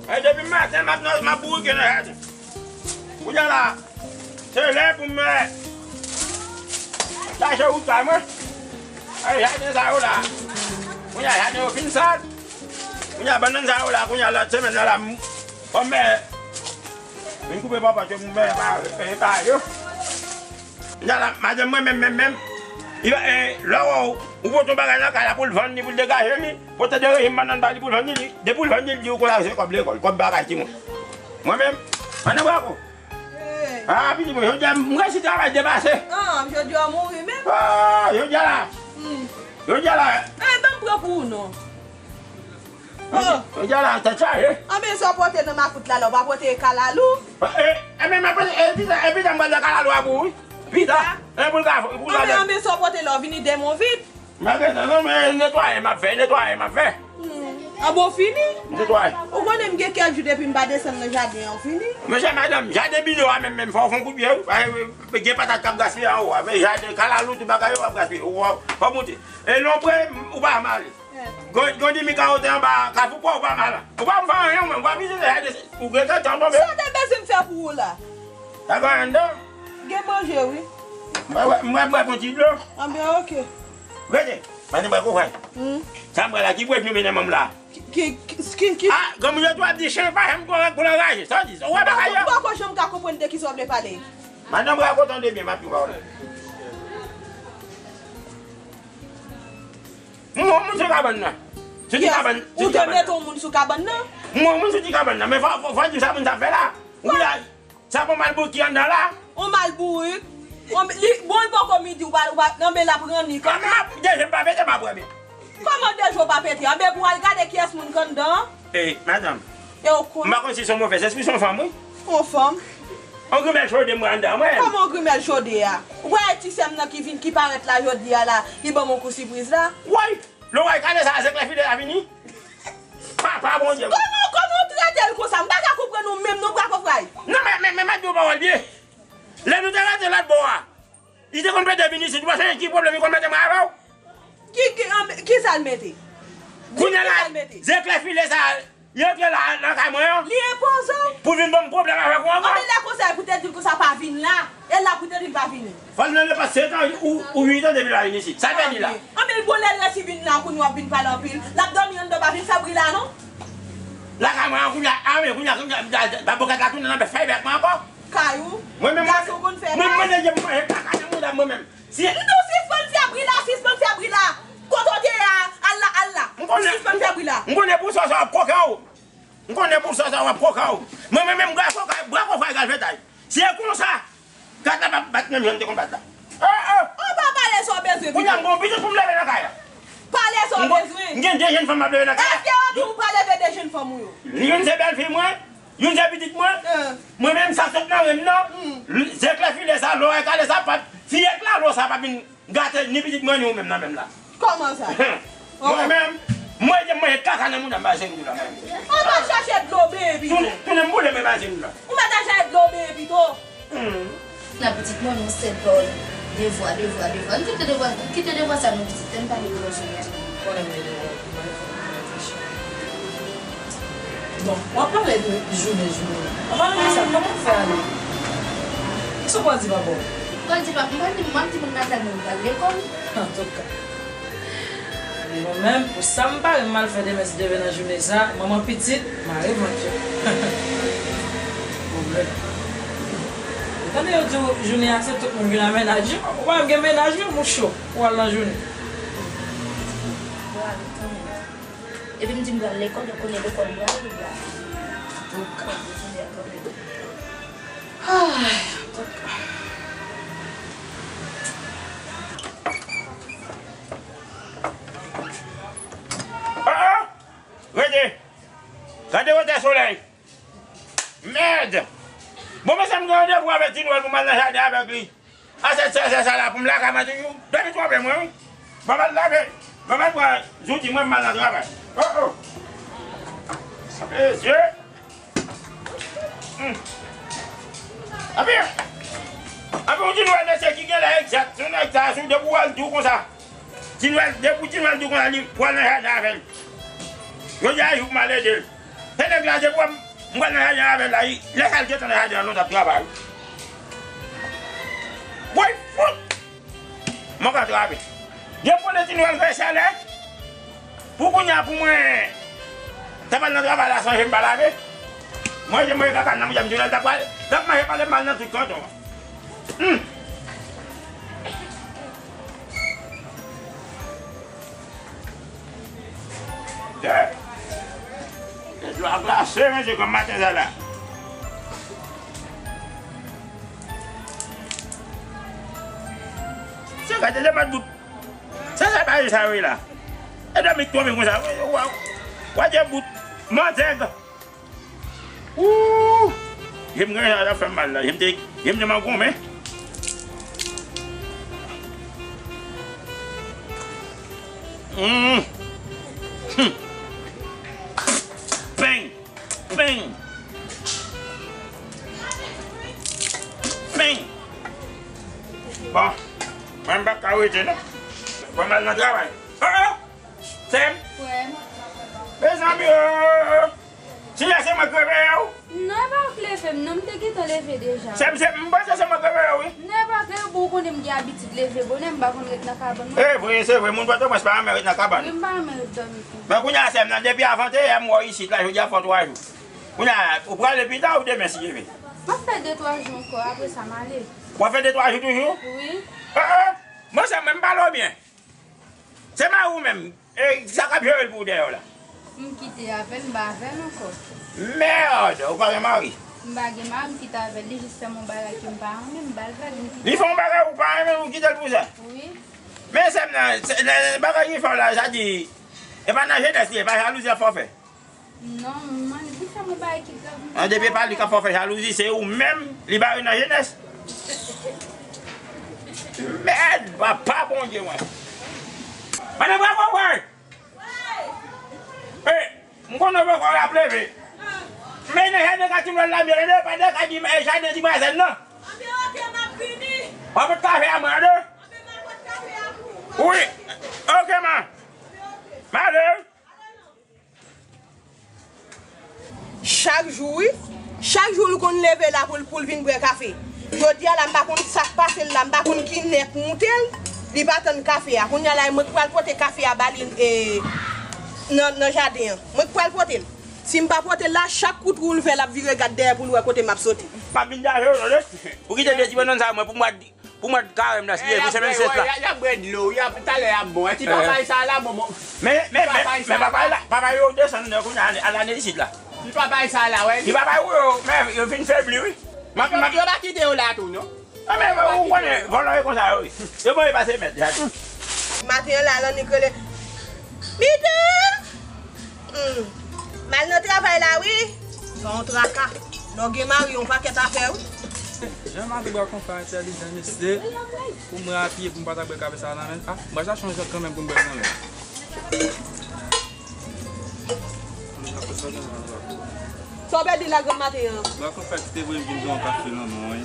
E depi maten, m ap nan, m ap bourike nan jaden. Kounye a la, se lè pou mwen chache wout pa mwen. Ay, jaden sa yo la. Kounye a, jaden yo fin sal. Kounye a, bannann sa yo la, kounye a, lòt semèn nan la, m, fò m vin koupe pòpòt yo, m pa, pa yo. Kounye a la, madanm mwen menm, menm, menm, li, e, lè w wè w, ou pote yon bagay nan kay la pou l vann li, pou l degaje li, pote de rejim bannann ba li pou l vann li, depi l vann li, l di w konsa se kòb lekòl, kòb bagay timoun. Mwen menm, madanm Bravo. Hey. Ah, pitit mwen, jodi a, m resi travay depase. Ah, jodi a w mouri menm? Ah, jodi a la. Hmm. Jodi a la. Eh, ban m pran pou ou non. Oh. Jodi a la, tèt chaje. Anben, sa w pote nan makout la, la, w pa pote kalalou? Eh, eh, men, men, eh, pita, eh, pita, m pral nan kalalou a pou ou, wi. Pita. Pita? Eh, pou l ka, pou l ka. Anben, anben, sa w pote la, w vini dèmen w vit. M pa gen tan non, men netwaye m ap fè, netwaye m ap fè. Hmm. Anben w fini? Netwaye. Ou konnen m gen kèk jou depi m pa desann nan jaden an, w fini? Mesye, madanm, jaden Bilo a menm, menm, fò w fè yon kout pye, wi. Pa gen patat k ap gaspiye anwo a, men jaden kalalou, tout bagay yo ap gaspiye. Ou, ou, fò w monte. E lonbre, ou pa male. Gon-, Gondi mi kawote anba Kafou Pwa, ou pa male. Ou pa fè anyen, ou menm, ou pa vizite jaden, ou gen tan tonbe. Sa w te bezwen m fè pou ou la? Ta gen anndan? Gen manje, wi. Mwen, mwen, mwen bwè yon ti dlo. Anben, oke. Rete, madanm Bravo, fè. Hmm. Sa m pran la, ki bwè nou mennen manm la? Ki, ki, ki, ki, ki? Ah, granmoun yo tou ap di chen pa janm gwo pou l anraje. Sa w di? Ou wè bagay yo? Ou poko janm ka konprann de kisa w vle pale. Madanm Bravo, tande byen, m ap di w pawòl. M wè yon moun sou kabann nan. Sou ti kabann, sou ti kabann nan. Ou te mete yon moun sou kabann nan? M wè yon moun sou ti kabann nan, men fò, fò, fò di sa moun sa fè la. Ou la. Sa pa yon malbourik ki anndan la? Yon malbourik? Yon, li, bon, li poko midi, ou pa, ou pa, anben l ap ranni kanmenm. Kòman, de je m pa pete, m ap wè byen. Kòman de je w pa pete? Anben pou w al gade kiyès moun k anndan an. Ey, madanm. E w konn. M pa konn si se yon movèz espri, se yon fanm, wi. Yon fanm? Yon grimèl chode m wè anndan, mwen. Kòman yon grimèl chode a? Ou wè ti sè m nan ki vin, ki parèt la jodi a la, li ban m yon kou sipriz la? Woy! Loray kale sa, se klè file la vini. Papa Bondye. Kòman, kòman w trete l konsa? M pa ka konprann ou menm non, Bravo Fray. Non, men, men, men, m ap di w pawòl byen. Lè nou te rete lòt bò a, li te konn pede vin isit, ou pa sonje ki pwoblèm li konn mete mwen avè w? Ki, ki, an, ki sa l mete? Kounye a la, ki sa l mete? Zeklè file sa, li antre la, nan kay mwen an. Li enpoze w? Pou vin ban m pwoblèm avèk ou ankò? Anben lè konsa, pou te di l konsa pa vin la. E la pou te di l pa vini. Fò l nan nenpòt sèt an ou, ou uit an depi l pa vin isit. Sa l fè di la? Anben, bon, lè l resi vin la, kounye a w ap vin pale anpil. L ap dòmi anndan, pa vin fè bri la, non. Lakay mwen an kounye a, a, men kounye a, kounye a, babokèt la tounen nan bèf fèy vèt mwen ankò. Kay ou? Mwen menm, gason konn fè kay. Mwen mande Dye pou manje kaka nan mouda m mwen menm. Si. M di w sispann fè bri la, sispann fè bri la. Kote w te ye a, al la, al la. M konnen. Sispann fè bri la. M konnen pou sa, sa w ap koke w. M konnen pou sa, sa w ap koke w. Mwen menm, menm Bravo Fray, Bravo Fray pral fè tay. Si e konsa, kat la p ap bat menm jan l te konn bat la. Oh, oh! Ou pa pale sa w bezwen pito. Kounye a m gon pitit pou m leve nan kay la. Pale sa Ou bezwen. M gen de jèn fanm m ap leve nan kay la. Èske yo di w pa leve de jèn fanm ou yo? Youn se bèlfi mwen, youn se pitit mwen. Mwen menm sa sot nan ren m nan. L- Zeklè filè sa, lòrèy kale sa, pa, fi eklalo sa pa vin gate ni pitit mwen ni ou menm nan menm la. Kòman sa? Mwen menm, mwen je manje kaka nan mouda m ba Zendou la mwen. Ou pa chache dlo bebe pito. Tounen, tounen m boule men ba Zendou la. Ou mèt al chache dlo bebe pito. Nan pitit mwen, nou sèt pa w la. Devwa, devwa, devwa. N kite devwa, kite devwa sa non pitit, ann pale de lòt sou. Konnen m gen devwa pou m al fè yon bagay ti chan. Bon, w ap pale de jounen, jounen. An palan de sa, kòman w fè ale? Kisa w pral di papa w? M pral di papa, m pral di, m pral di moun Nathan nou pral lekòl. Antouka. Mwen menm, pou sa m pare m al fè demen si Dye vle nan jounen sa, manman pitit, mare vant yo. Pwoblèm. Ou tande yo di w jounen a se tout moun vin a mennaj yo, ou pa menm gen mennaj wi, moucho, ou al nan jounen. Epi m di m pral lekòl, donk kounye a lekòl m prale, m prale. Antouka. Ay, antouka. Ah, ah! Rete! Gade wotè solèy! Mèd! Bon, mesye, m gen randevou avèk Ti Nwèl pou m al nan jaden avèk li. A sèt sè, sè sa la pou m lakay mwen toujou. Dòmi twonpe mwen, wi. Ban m al lave. Ban m al pran zouti mwen, m al nan travay. Oh, oh. Mesye. Hmm. Anpi, anpi, yon ti nwèl mesye ki genlè egzak, se yon nèg sa, sou depi w al di w konsa. Ti nwèl, depi ti nwèl di w konsa, li pral nan jaden avè l. Jodi a jou pou m al ede l. Se nèg la, depi w ap, m pral nan jaden avè l la, lè sa l gentan nan jaden an, nou t ap travay. Woy, fout! Mwen ka trape. Depi w ap di ti nwèl fè chalè, pou kounye a, pou mwen, ta pral nan travay la, sonje m pa lave. Mwen, je mwen kaka nan mouda m, ti nwèl ta pral, t ap manje pale mal nan tout kanton an. Hmm. Dlo a glase, mesye, kòm maten sa la. Se gade le mat bout. Se sa pa sa wi la. E dòmi k twonpe konsa. Wa, wa, wa, je bout. Mantèg. Ooh! Je m gen sa fè m mal la. Je m te, je m te mangonmen. Mm. Hmm. Peng! Peng! Peng! Bon, mwen m pa ka rete non. Fò m al nan travay. Oh, oh! Sè m? Frè m. Mezanmi, oh! Ti a se mwen k reveye w? Non, e pa ou k leve m, non, m te gentan leve deja. Sè m, se, m panse se mwen k reveye w, wi. Non, e pa ke bon, ou konnen m gen abitid leve bonè, m pa konn ret nan kabann mwen. E vre, se vre, moun Pòtoprens pa renmen ret nan kabann. Wi, m pa renmen ret dòmi tou. Men kounye a, sè m nan, depi avanteyè m wè w isit la, jodi a fè twa jou. Kounye a, ou prale pita ou demen si Dye vle? M ap fè de twa jou ankò, apre sa m ale. W ap fè de twa jou toujou? Wi. Ah, ah. Bon, sè m, men m pale w byen. Se mari w menm, e, sa k ap jere l pou w dèyè w la? M kite avè l, m pa avè l ankò. Mèd! Ou pa gen mari? M pa gen mari, m kite avè l. Li jis fè m yon bagay ke m pa renmen, m ba l vag, m kite l. Li fè yon bagay ou pa renmen, ou kite l pou sa? Wi. Men sè m nan, se, se, se bagay li fè w la, sa di, e pa nan jenès li ye, e pa jalouzi l ap fè w fè. Non, manman, li fè m yon bagay ki grav. An, depi e pa li k ap fè w fè jalouzi, se ou menm li bare nan jenès. Mèd, papa Bondye mwen. Madan, bravo, frè. Wi. Wi, m konnen w poko ap leve. Men nan jaden ka ti nwèl la, m yo, pa de ka di, e, jaden ti mazèl, non. Anben, oke, m ap vini. W ap pot kafe a mwen, tande? Anben, m ap pot kafe a pou ou. Wi. Oke, ma. Anben, oke. M ale. Chak jou, wi. Chak jou, li konn leve la pou l, pou l vin bwè kafe. Jodi a la, m pa konn sa k pase l la, m pa konn ki nèk moute l, li pa tann kafe a. Kounye a la, mwen k pral pote kafe a ba li, e, nan, nan jaden an. Mwen k pral pote l. Si m pa pote l la, chak kout wou l fè, l ap vire gad dèyè pou l wè kote m ap soti. Pa vin dave yo, tande. Ou kite de ti bannann sa, mwen, pou mwa Pou mwa karèm nan, si Dye vle, pou semèn sèt la. Y ap bwè dlo, y ap, talè y ap bon. Ti papay sa la, bon, bon. Men, men, men, men papay la, papay yo desann nan kounye a, al ane isit la. Ti papay sa la, wè. Ti papay ou yo, men yo vin febli, wi. M ap, m ap, yo pa kite yo la tou, non. Non, men, ou konnen, vòlò yo konsa, wi. Yo bon, yo pase mèt, gade. Maten an la, Lannik rele. Mitan! Hmm. M al nan travay la, wi. Se yon traka. Lè w gen mari, yon pakèt afè, wi. Jan madan Bwa Konfwa entèlijan, mesye. Pou mwen apiye, pou m pa ta bwè kafe sa nan men. Ah, mwen chache yon jòt kanmenm pou m bwè nan men. Sa w pèdi la granm maten an? Bwa Konfwa ki te voye m vin pran yon kafe nan men w, wi.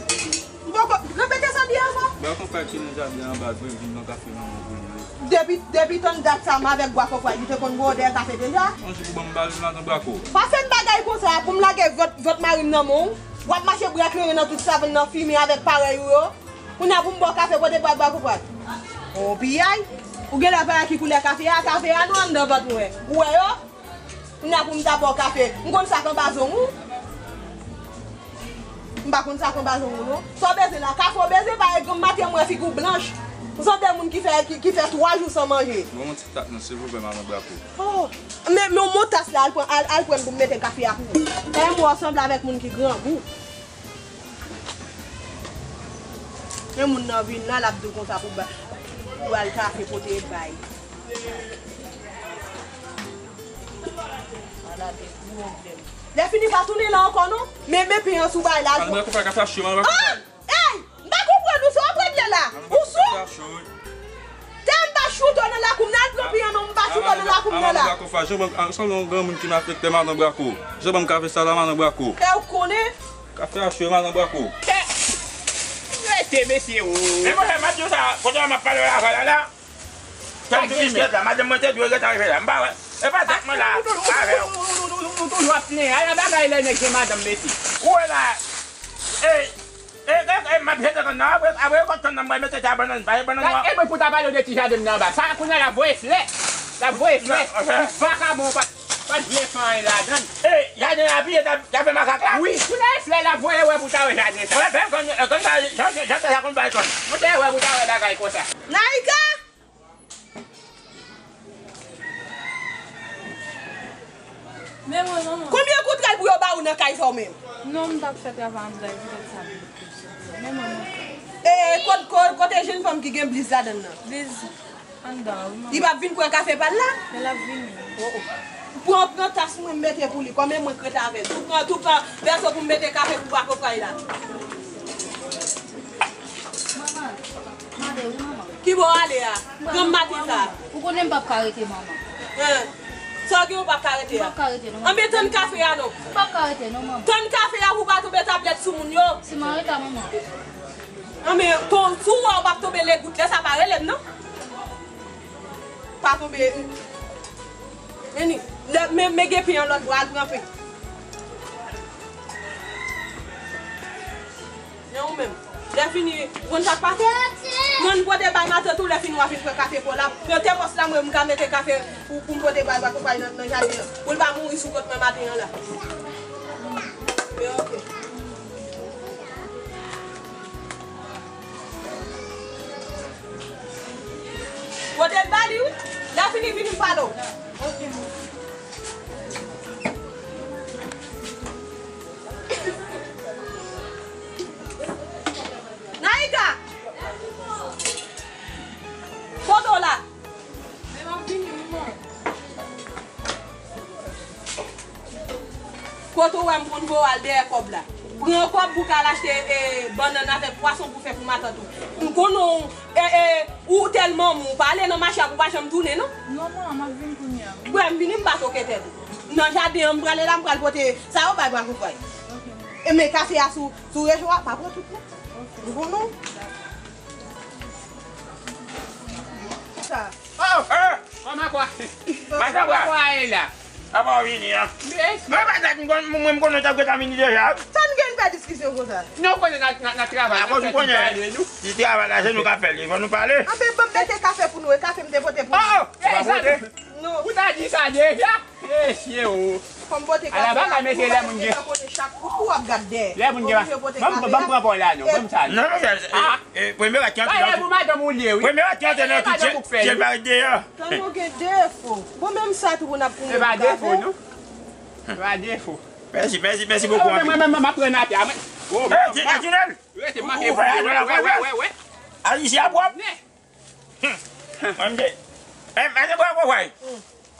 M poko repete sa byen ankò. Bwa Konfwa ki nan jaden an baz voye m vin pran kafe nan men w pou li, wi. Depi, depi tann dat sa, m avèk Bwa Konfwa, li te konn voye w dèyè kafe deja. Yon jou pou ban m bal madan Bwa Ko. Pa fè m bagay konsa, pou m lage vòt, vòt mari m nan men w. W ap mache bwè kleren nan tout savann nan, fimen avèk parèy ou yo. Kounye a pou m ba w kafe, kote bwat bwa pou bwat. O piyay, ou genlè pa wè ki koulè kafe a, kafe a nou anndan vant mwen. Ou wè yo? Kounye a pou m ta ba w kafe, m konn sa k anba zong ou. M pa konn sa k anba zong ou non. Sa w bezwen la? Kafe w bezwen? Paske granm maten mwen figi w blanch. Ou sanble moun ki fè, ki, ki fè twa jou san manje. Bon, yon ti tak non, silvouplè, madan Bwa Ko. Oh, men, men yon motas la, al pran, al, al pran pou m mete kafe a pou ou. E mwen w sanble avèk moun ki grangou. Men moun nan vin la, l ap di w konsa pou ba, pou al kafe pote bay. Ala de pwoblèm. Lè fini pa tounen la ankò non. Men, men pen an sou bay la. Al mwen konprann kafe a cho, mwen konprann. Ey! M pa konprann ou, sa w ap regle la? Ou sou? Tè m pa choute w nan lakou m nan, al pran pen an non, m pa choute w nan lakou m nan la. Madan Bwa Ko, fè jan ban m, sanble yon granmoun ki malfektè, madan Bwa Ko. Jan ban m kafe sa la, madan Bwa Ko. Kè w konnen. Kafe a cho, madan Bwa Ko. Rete, mesye, o. E mwen, m ap di w sa, kote m ap pale w la, la, la. Kè m sou biskèt la, madanm mwen te dwe gentan rive la, m pa wè. E pa dat mwen la, avè w. Ou toujou ap plenyen, a, bagay lè nèg gen madanm, mesye. Ou wè la, e, e, e, e, m ap jete kann nan, apre, apre, kot kann nan, m pral mete tè a bannann, pa e bannann. E mwen pou ta pale w de ti jaden m nan anba. Sa, kounye a, l ap voye flè. L ap voye flè. Vakabon, pa. Pa t vle fè anyen ladan l. E, jaden an apiye, t ap, t ap fè makak la? Wi, kounye a e flè l ap voye, wè pou ta wè jaden sa. Wè, bèl kòn, e, kòn sa, jan, jan sa konn bay kòn. Ou te wè pou ta wè bagay konsa. Naïka! Men mwen, manman. Konbyen goud kay pou yo ba ou nan kay sa w menm? Non, m t ap fè travay anndan, e poutèt sa m te soti. Men mwen, mwen. E, kot, kot, kote jenn fanm ki gen bliz ladan l nan? Bliz. Anndan, wi, manman. Li p ap vin pran kafe pa l la? Men l ap vini. Oh, oh. Pran, pran tas mwen, m mete pou li. Kòm e mwen k ret avè l. Tou pran, tou pran vèso pou m mete kafe pou bwa kopray la. Manman, m ale, wi, manman. Ki bò w ale a? Granm maten sa. Ou konnen m p ap ka rete, manman. Hein. Sa w gen ou p ap ka rete a? M p ap ka rete, non, manman. Anben tann kafe a, non. M p ap ka rete, non, manman. Tann kafe a pou w pa tonbe tablèt sou moun yo. Si m arete, manman. Anben, ton, si w wè w p ap tonbe legout, lè sa pa rele m, non. Pa tonbe. Meni, lè, men, men gen pen an lòt bò, al pran pen. Men ou menm, lè fini, ou konn sa k pase? Pran pote bay matant ou, lè fini w a vin pran kafe pou w la. Pran tè pòs la, mwen, m ka mete kafe pou, pou m pote bay bwa konpay nan, nan jaden an. Pou l pa mouri sou kont mwen maten an la. Men ok. Pote l ba li, wi. Lè fini, vini m pale w. Naïka! Kote w la? Men m ap vini, manman. Kote w wè m konn voye w al dèyè kòb la? Pran kòb pou w ka al achte, e, bannann avèk pwason pou fè pou matant ou. M konnen w, e, e, ou tèlman mou, ou pa ale nan mache a pou w pa janm tounen, non? Non, manman, m ap vin kounye a. Bwè, m vini, m pa toke tèt ou. Nan jaden an, m prale la, m pral pote sa yo bay bwa konpay. Ok. E men kafe a sou, sou recho a, pa pran tout, non. Ok. Ou konnen w? Sa. Oh! Eh! Kòman kwa? Madan Bwa. Kòman kwa e la? Apa w vini an? Mwen pa dat mwen, mwen, mwen konnen w t ap gentan vini deja. Sa n gen pè diskisyon konsa? Non, konnen n a, n a, n a travay. Akoz ou konnen? Ti travay la, se nou k ap fè l, fò nou pale. Anben, ban m mete kafe pou nou, e kafe m te pote pou nou. Oh! Ou pa pote? Non. Ou ta di sa deja? Mesye o. Fò m pote kafe a. Ala bagay, mesye, lè moun gen. Ou konnen chak kou w ap gade dèyè. Lè moun gen. Ban m, ban m pran pa w la, non. Ban m sa, non. Non, non, non. Ah. E, premye rat ki antre nan tout, premye rat ki antre nan tout, je, je l parèt deyò. Tann ou gen defo. Bon, menm sa tou pou n ap pou moun kafe. E pa defo, non. E pa defo. Mèsi, mèsi, mèsi bokou, anpil. Mwen, mwen, mwen, m ap pran atè a, mwen. Mèsi, mèsi, Nèl. Rete, manke. Wè, wè, wè. Ayisyen ap wòp. Mwen, m te, e, mwen, te pran pwòpay.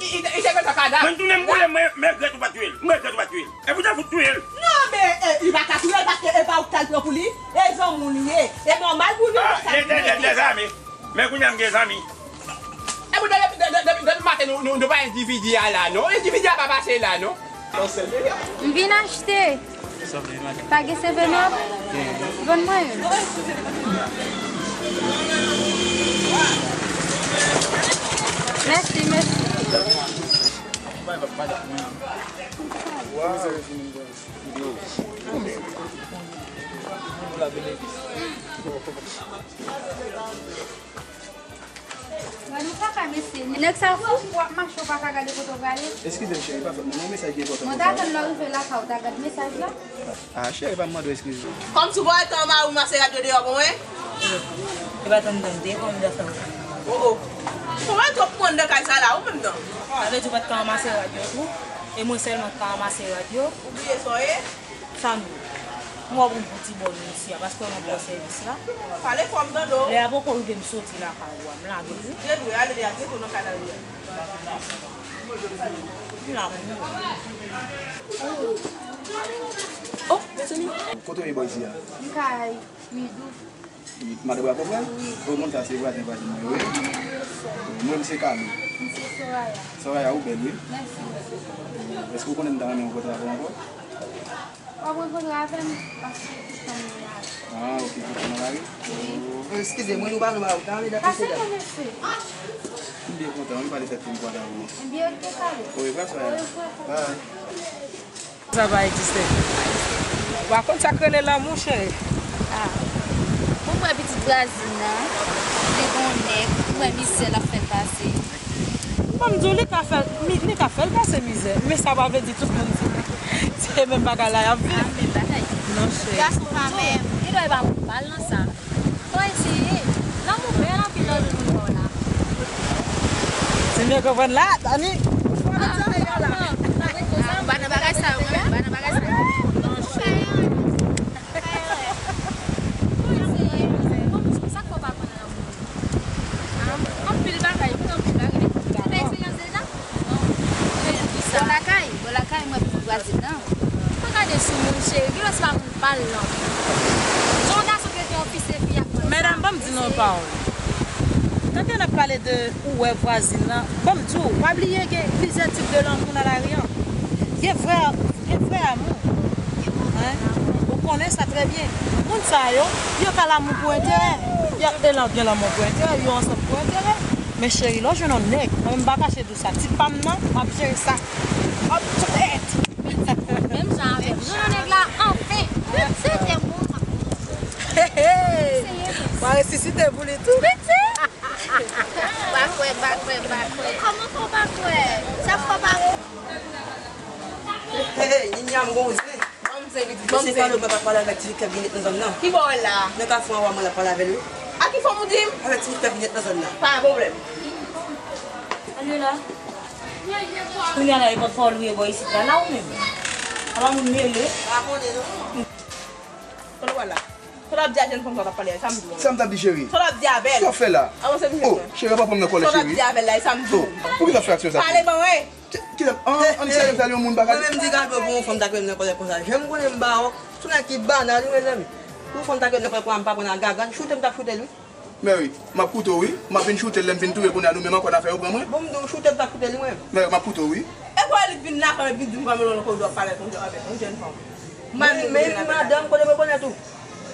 Li, li, li te gentan ka dam. Mwen tounen m boule, mwen, mwen regrèt ou pa touye l. Mwen regrèt ou pa touye l. E pou te fout touye l. Non, men, e, li pa ka touye l paske e pa ou k t al pran pou li. E zanmi w li ye. E nòmal pou li fè sa li ye. Ah, de, de, de, de zanmi. Men kounye a m gen zanmi. E pou depi, depi, depi, depi maten nou, nou, nou pa endividi a la, non. Endividi a pa pase la, non. M vin achte. Pa gen seven up? Vann mwen youn. Mèsi, mèsi. Wè nou papa mesye. Nèg sa fou, w ap mache, w pa ka gade kote w prale. Eskize m cheri, pa fè m non, mesaj ki enpòtan konsa. Mwen ta tann lè w rive lakay ou ta gad mesaj la. Ah, cheri, pa mande w eskize. Kòmsi w pa wè tan mari w Maserati yo deyò pou mwen? E pa tann tande kòm dè fè w. Oh, oh. Ou wè twòp moun nan kay sa la, ou menm nan. Sa vle di w pa t ka ranmase rad yo tou? E mwen sèlman k ka ranmase rad yo? Ou bliye sa w ye? Sa nou. Mwen wè pou m fouti bò nou isi a, paske w nan bò sèvis la. Pale fò m tande w. Lè a poko rive m soti lakay ou a, m lage w wi. Te dwe ale de a, te tou nan kanal li a. M la pou ou. Oh, mezanmi. Kote w ye bò isi a? M kay Midou. Madan Bravo frè? Wi. O, moun sa se vwazen vwazen mwen yo, wi. Mwen, m se Kami. M se Soraya. Soraya, ou bèl, wi. Mèsi. Èske w konnen m ta renmen rankontre avè w ankò? W ap rankontre avè m paske tout tan m nan lari. Ah, ok, tout tan nan lari? Wi. Oh. Eskize mwen, nou pa nou pa ou, ta ale dapre se dam. Pase mwen, mesye. M byen kontan, wi, pale tèt pou m kwè avè w. Ebyen, ok, kale. Orevwa, Soraya. Orevwa. Bye. Sa pa egziste. Ou pa konn sa k rele lanmou, cheri. Ah. Ou kwè pitit vwazin nan, li gon nèg, ou kwè mizè l ap fè l pase. Ban m di w, li ka fè, mi- li ka fè l pase mizè, men sa pa vle di tout moun se, se menm bagay la y ap viv. Ah, menm bagay. Non, cheri. Gason pa menm. Li dwe ba m bal nan sa. Mwen di, lanmou bèl anpil lòt moun bò la. Si m byen konprann la, Dani, ou pa nan sa yo la. Ah, m pa nan bagay sa yo, mwen menm, m pa nan bagay sa yo. Mwen di, sa k fè w pa kwè nan lanmou? Ah, anpil bagay, mwen anpil bagay, anpil bagay. Ou gen eksperyans deja? Vwazin nan. Fò gade sou moun, cheri. Kilès pa moun pa l lan. Jan yon gason trete yon fi, se fi ap pran sa. Medam, ban m di nou yon pawòl. Tande n ap pale de ou wè vwazin nan. Ban m di w, pa bliye gen plizyè tip de lanmou nan lari an. Gen vrè, gen vrè amou. Hein? Ou konnen sa trè byen. Moun sa yo, yo ka lanmou pou enterè. Y ap gen lan-, gen lanmou pou enterè, yo ansanm pou enterè. Men cheri, lè w jwenn yon nèg, mwen menm m pa kache di w sa. Ti pa m nan, m ap jere sa. M ap trèt. Menm jan avè m. Jwenn yon nèg la, anfen. Se te bon. Hey, hey. Mwen resisite pou li tou. Piti. Pa kwè, pa kwè, pa kwè. Kòman fè w pa kwè? Sa fè w pa kwè? Hey, hey, Ninia, m gon zen. Ban m zen, pitit, ban m zen. Mesye Falo, mwen pa pale avèk ti fi k ap vin nan zòn nan. Ki bò w la? Nan kafou anwa, mwen la pale avè l, wi. A ki fanm ou di m? Avèk ti fi k ap vin nan zòn nan. Pa gen pwoblèm. Ann la. Kounye a la, e pòtfòy ou ye bò isit la, la ou menm? Ala moun mele. Pa konnen non. Kote w al la? Sa w t ap di a jèn fanm sa w t ap pale a, sa m di w. Sa m t ap di, cheri? Sa w t ap di avè l? Sa w fè la? Avanse vin jwenn mwen. Oh, cheri, pa pran m nan kòlè, cheri. Sa w t ap di avè l la, e sa m di w. Oh, poukisa w fè aksyon sa? Pale ban mwen. Ki, ki, an, an, sèlè, sèlè yon moun pa gade. Mwen menm di gade pou yon fanm ta kwenn nan kòlè konsa. Jan m konnen m ba w, sou nèg ki banal, wi, mezanmi. Yon fanm ta kwenn nan kòlè konsa, m pa pran nan gagann, choute m t ap choute l, wi. Mary, m ap koute w, wi. M ap vin choute l, lè m vin touye kounye a nou menm ankò n a fè yo pran mwen. Bon, m di w, choute m t ap choute li, mwen. Mary, m ap koute w, wi. E pou li vin lakay mwen, vin di m kòman l nan koridò ap pale avèk yon jèn fanm. Mwen menm, madanm, kote mwen konnen tou.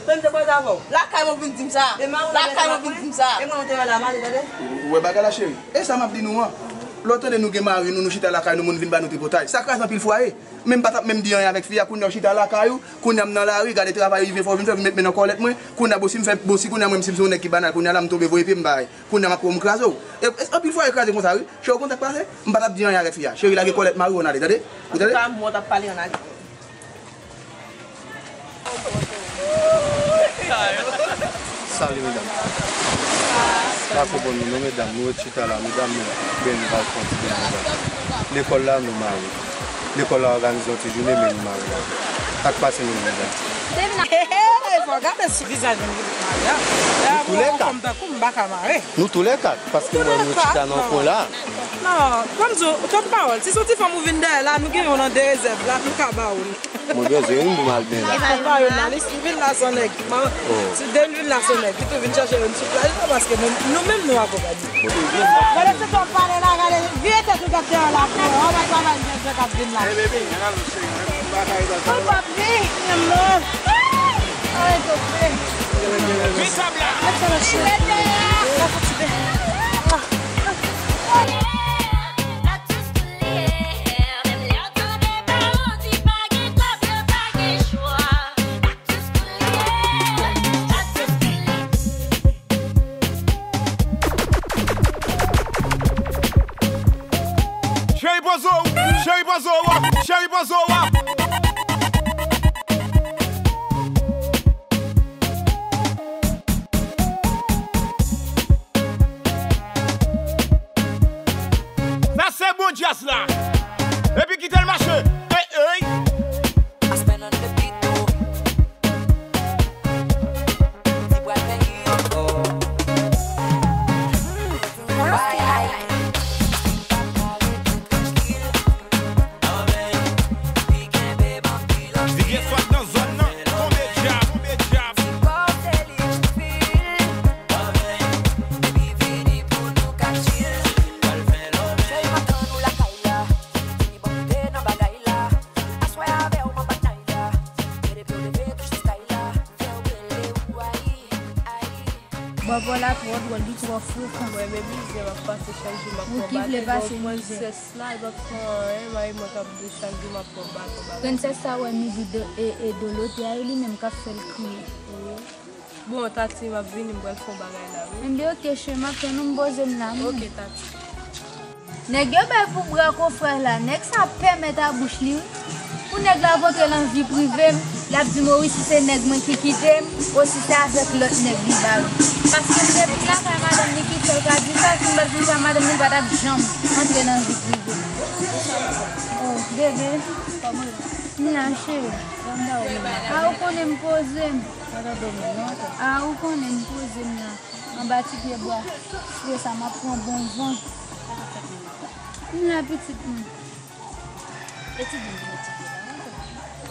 Fè m te koze avè w. Lakay mwen vin di m sa. Lakay mwen vin di m sa. E mwen, mwen te wè la, m ale, tande. Ou wè bagay la, cheri? E sa m ap di nou an. Lè w tande nou gen mari nou, nou chita lakay nou, moun vin ba nou tripotay. Sa kraze anpil fwaye. Men m pa t ap menm di anyen avèk fi a, kounye a w chita lakay ou, kounye a m nan lari, gade travay rive fè w vin fè, vin met men nan kòlèt mwen, kounye a bon si m fè, bon si kounye a mwen menm si m se yon nèg ki banal, kounye a la m tonbe voye pye m bay, kounye a m ap kwè m kraze w. E, e, anpil fwa e kraze konsa wi, cheri w konn sa k pase, m pa t ap di anyen avèk fi a, cheri lage kòlèt mari w ann ale, tande, ou tande? Antouka, mwen t ap pale ann ale. Salut medam. Pa konprann nou non medam, nou ret chita la, medam nou, ben nou pral fè yon ti ben medam. Lekòl la nou mare. Lekòl la òganize yon ti jounen men nou mare la. Sa k pase menm medam? Hey, hey, fò gade sou vizaj moun ki mare a. Lè a pou yon fanm tankou m pa ka mare. Nou toulèkat, paske m wè nou chita nan yon kwen la. Non, ban m di w, twòp pawòl. Si se yon ti fanm ou vin dèyè la, nou gen youn an de rezèv la, nou ka ba ou l. Mwen bezwen youn pou m al benyen. Konpa youn nan lis, li vin la san nèg. Si de l vin la san nèg, li tou vin chache youn sou plaj la, paske nou, nou menm nou akonpanye. Gade se twòp pale la, gade vye tèt ou t ap dèyè la pou wè, wè travay jèn k ap vin la. Pou l p ap vin, non. Ay, tonbe. Vin tab la. Mèt sa nan chè. La fatige. Cheri poze w, cheri poze w, cheri poze w. Sa se bon djaz la. Epi kite l mache. Ey, ey. Li gen swag nan zòn nan. Tonbe djab, tonbe djab. Bòbò la twò dwòl, li twò frekan. Mwen menm, mizè m ap pase chak jou, m ap pran baton. Ou ki vle pase mizè. Prensès la, li p ap fè anyen, mari mwen k ap dous chak jou, m ap pran baton, baton. Prensès sa wè Midi de, e, e Dolote a, e li menm k ap fè l kriye. Wi. Bon, Tati, m ap vini, m pral fè yon bagay la, wi. Enben, oke, cheri, m ap tann ou, m poze m la, m. Oke, Tati. Nèg yo bay pou bra konfrè la, nèg sa pèmèt a bouch li wi. Pou nèg la rantre nan vi prive m, l ap di m o wi si se nèg mwen ki kite m, o si se avèk lòt nèg li bare. Paske m te vin lakay madanm li ki fè l ka di sa, si m pa t vin sa madanm li pa t ap janm antre nan vi prive m. Oh, bebe, kòman w ye? M la cheri. A ou konnen m poze m. A ou konnen m poze m la. Anba ti pye bwa fre sa, m ap pran bon van. M la pitit mwen. E ti moun ki met ti pye la?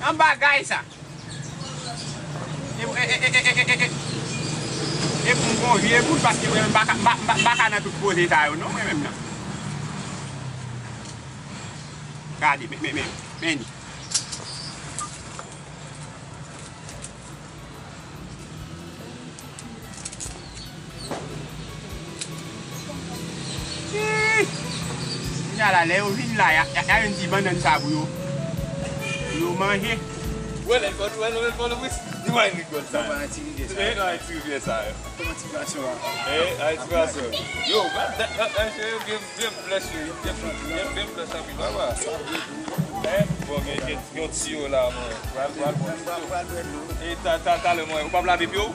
Nan bagay sa. E, e, e pou m gon vye bout, paske mwen menm m pa ka, m pa, m pa, m pa ka nan tout koze sa yo, non, mwen menm nan. Gade, men, men, men, men li. Ih! Kounye a la, lè yo vin la, y a, y a, y a youn di bannann sa pou yo, pou yo manje. Wè, lè fò nou, wè, nou, lè fò nou, wi. Nou pa rigòl sa. Nou pa nan ti rivyè sa. Eh, nou pa nan ti rivyè sa. Kòman ti gason an? Eh, ay, ti gason. Yo, gad, gad, gad, cheri, byen, byen blè, cheri. Byen, byen, byen blè, sa, wi, papa. Eh, bon, gen, gen, gen yon tiyo la, mwen. Pral, pral, pral, pral, pral, pral. E ta, ta, talè, mwen, ou p ap lave pye w?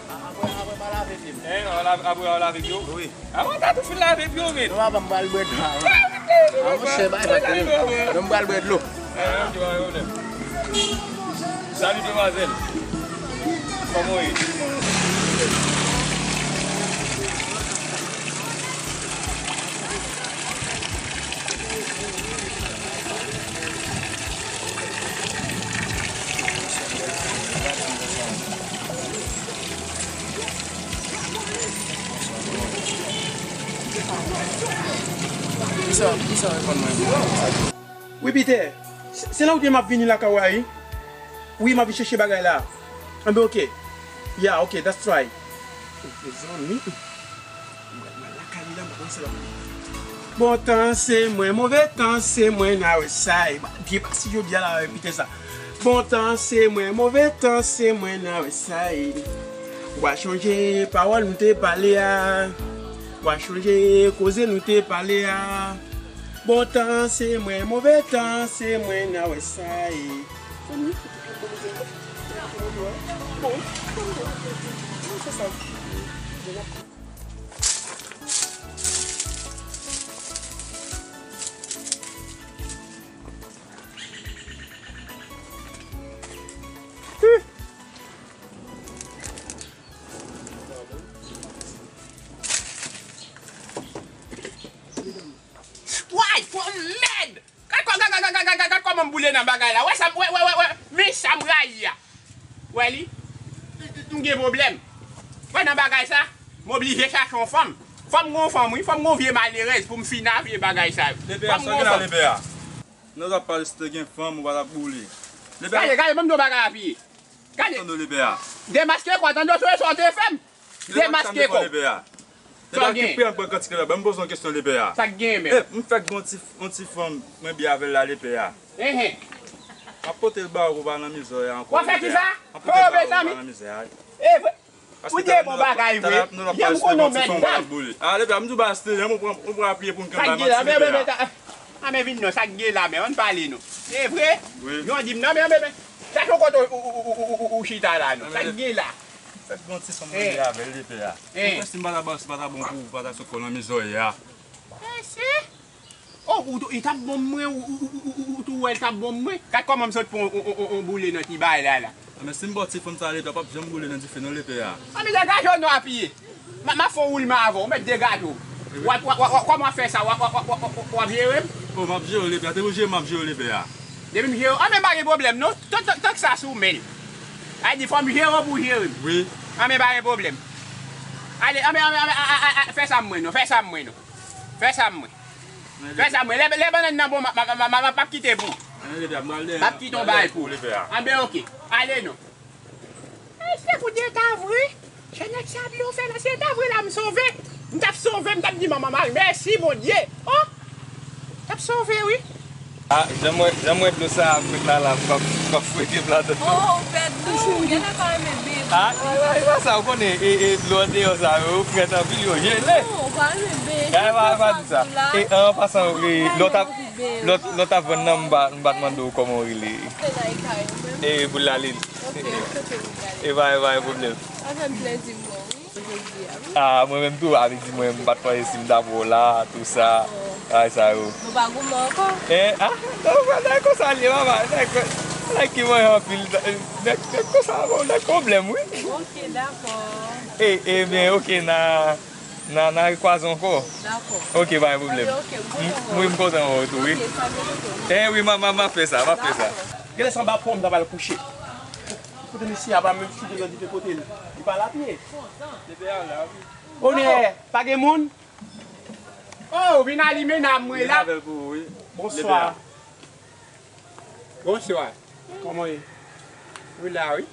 Apre, apre, m a lave pye m. Hein, w a lave, apre, w a lave pye w? Wi. A, mwen ta tou fin lave pye w, men. Non, papa, m pral bwè dlo. A, monchè, bay pa tande. Non, m pral bwè dlo. Hein, ok, pa gen pwoblèm. Salut, demwazèl. Kòman w ye? Kisa, kisa w reponn mwen? Wi, Peter, se, se la ou di m ap vini lakay ou a, wi. Wi, m ap vin chèche bagay la. Anben, ok. Yeah, ok, that's right. Mezanmi. Mwen, mwen lakay li la, mwen se la. Bon tan se mwen, move tan se mwen, n a wè sa ye. Byen pase jodi a la, repite sa. Bon tan se mwen, move tan se mwen, n a wè sa ye. W a chonje pawòl nou te pale a. W a chonje koze nou te pale a. Bon tan se mwen, move tan se mwen, n a wè sa ye. Way, fò mèd! Gad kò-, gad, gad, gad, gad, gad, gad kòman m boule nan bagay la. Wè sa, wè, wè, wè, wè. Men sa m rayi a. Wè li. M, m, m gen pwoblèm. Wè nan bagay sa, m oblije chache yon fanm. Fò m gon fanm, wi. Fò m gon vye malerèz pou m fin avye bagay sa yo. Fò m gon fanm. Lepè a, sa w gen la, lepè a? Nou t ap pale si te gen fanm, ou pa t ap boule. Lepè a. Gade, gade, ban m di w bagay apiye. Gade. Tande w, lepè a. Demaske kò, tande w, sonje sa w te fè m. Demaske kò w. Lepè a. Sa w gen? Lepè a, ban m poze yon kesyon, lepè a. Sa k gen, men? Eh, m fèk gen yon ti, yon ti fanm, mwen byen avè l la, lepè a. Enhen. M ap pote l ba ou pou w pa nan mizè a ankò, lepè a. W ap fè kisa? M ap pote l ba ou pou w pa nan mizè a. E vre. Ou di e bon bagay vre. Janm konnen w mèt dam. A, lepè a, m di w ba style, ou pran, ou pran apiye pou m kenbe la, manti, lepè a. A, men vin non, sa k gen la, men, ann pale non. E vre? Wi. Yo di m non, men, men, men. Sa se yon kote ou, ou, ou chita la, non. Sa k gen la? Fèk gon ti fanm mwen gen avè l, lepè a. Ou kwè si m pa ta ba, si pa ta bon pou ou, ou pa ta sot kò nan mizòrye a. Mesye! Oh, ou, ou, li t ap bon mwen, ou, ou tou wè l t ap bon mwen. Gad kòman m sot pran on, on, on, on boule nan ti bagay la, la. A, men si m ba w ti fanm sa, lepè a, p ap janm boule nan dife non, lepè a. A, men degaje w non apiye. M a, m a fè on woulman avè w, ou mèt degaje w. W ap, w ap, w ap, w ap, kòman w ap fè sa? W ap, w ap, w ap, w ap, w ap jere m? O, m ap jere w, lepè a. Te pou jere m, m ap jere w, lepè a. Depi m jere w, anben pa gen pwoblèm non. Tan, tan, tank sa sou men l. A di fò m jere w pou w jere m. Wi. Anben pa gen pwoblèm. Ale, anben, anben, anben, a, a, a, a, fè sa m mwen non, fè sa m mwen non. Fè sa m mwen. Fè sa m mwen. Lè, lè bannann nan bon, m, m, m, m, m, m ap kite pou. M ap kite yon bagay pou. Anben oke. Ale non. E, se pou Dye ta vre. Jan nèg sa vle w fè la, si l ta vre la, m sove. M t ap sove, m t ap di manman Mari, mèsi, Bondye. O! M t ap sove, wi. A, jan mwen, jan mwen dlo sa ap fwet la, la, m p ap, m p ap fwete m ladan. O, ou pè dlo, ou genlè pa renmen bebe. A, e pa, e pa sa, ou konnen, e, e, dlo andeyò sa yo, yo frèt anpil, yo jele. Non, ou pa renmen bebe. E pa, e pa di sa. E, an pasan, e, lè w t ap, lè w t ap vann nan, m pa, m pa t mande w kòman w rele. E, boul la, li. Ok, ok, ok. E pa, e pa gen pwoblèm. Sa fè m plèzi m wè w, wi, jodi a, wi. A, mwen menm tou, a vle di mwen, m pa t panse si m t ap wè w la, tou sa, bagay sa yo. Nou pa goumen ankò? En, a, non, non, nèg konsa l ye, papa, nèg, nèg ki manje anpil, nèg, nèg konsa, bon, nèg pwoblèm, wi. Ok, dakò. E, ebyen, ok, na, na, na rekwaze ankò. Dakò. Ok, pa gen pwoblèm. Ok, ok, m kontan wè w. M, wi, m kontan wè w tou, wi. Ok, sa byen, ok. E, wi, m, m, m ap fè sa, m ap fè sa. Dakò. Genlè se anba pon m ta pral kouche. Kote misye a pa menm chita nan dife kote l. Li pa la pye. Onè, pa gen moun? O, vin alimen nan mwen la. Bonswa. Bonswa. Kòman w ye? Wi la wi.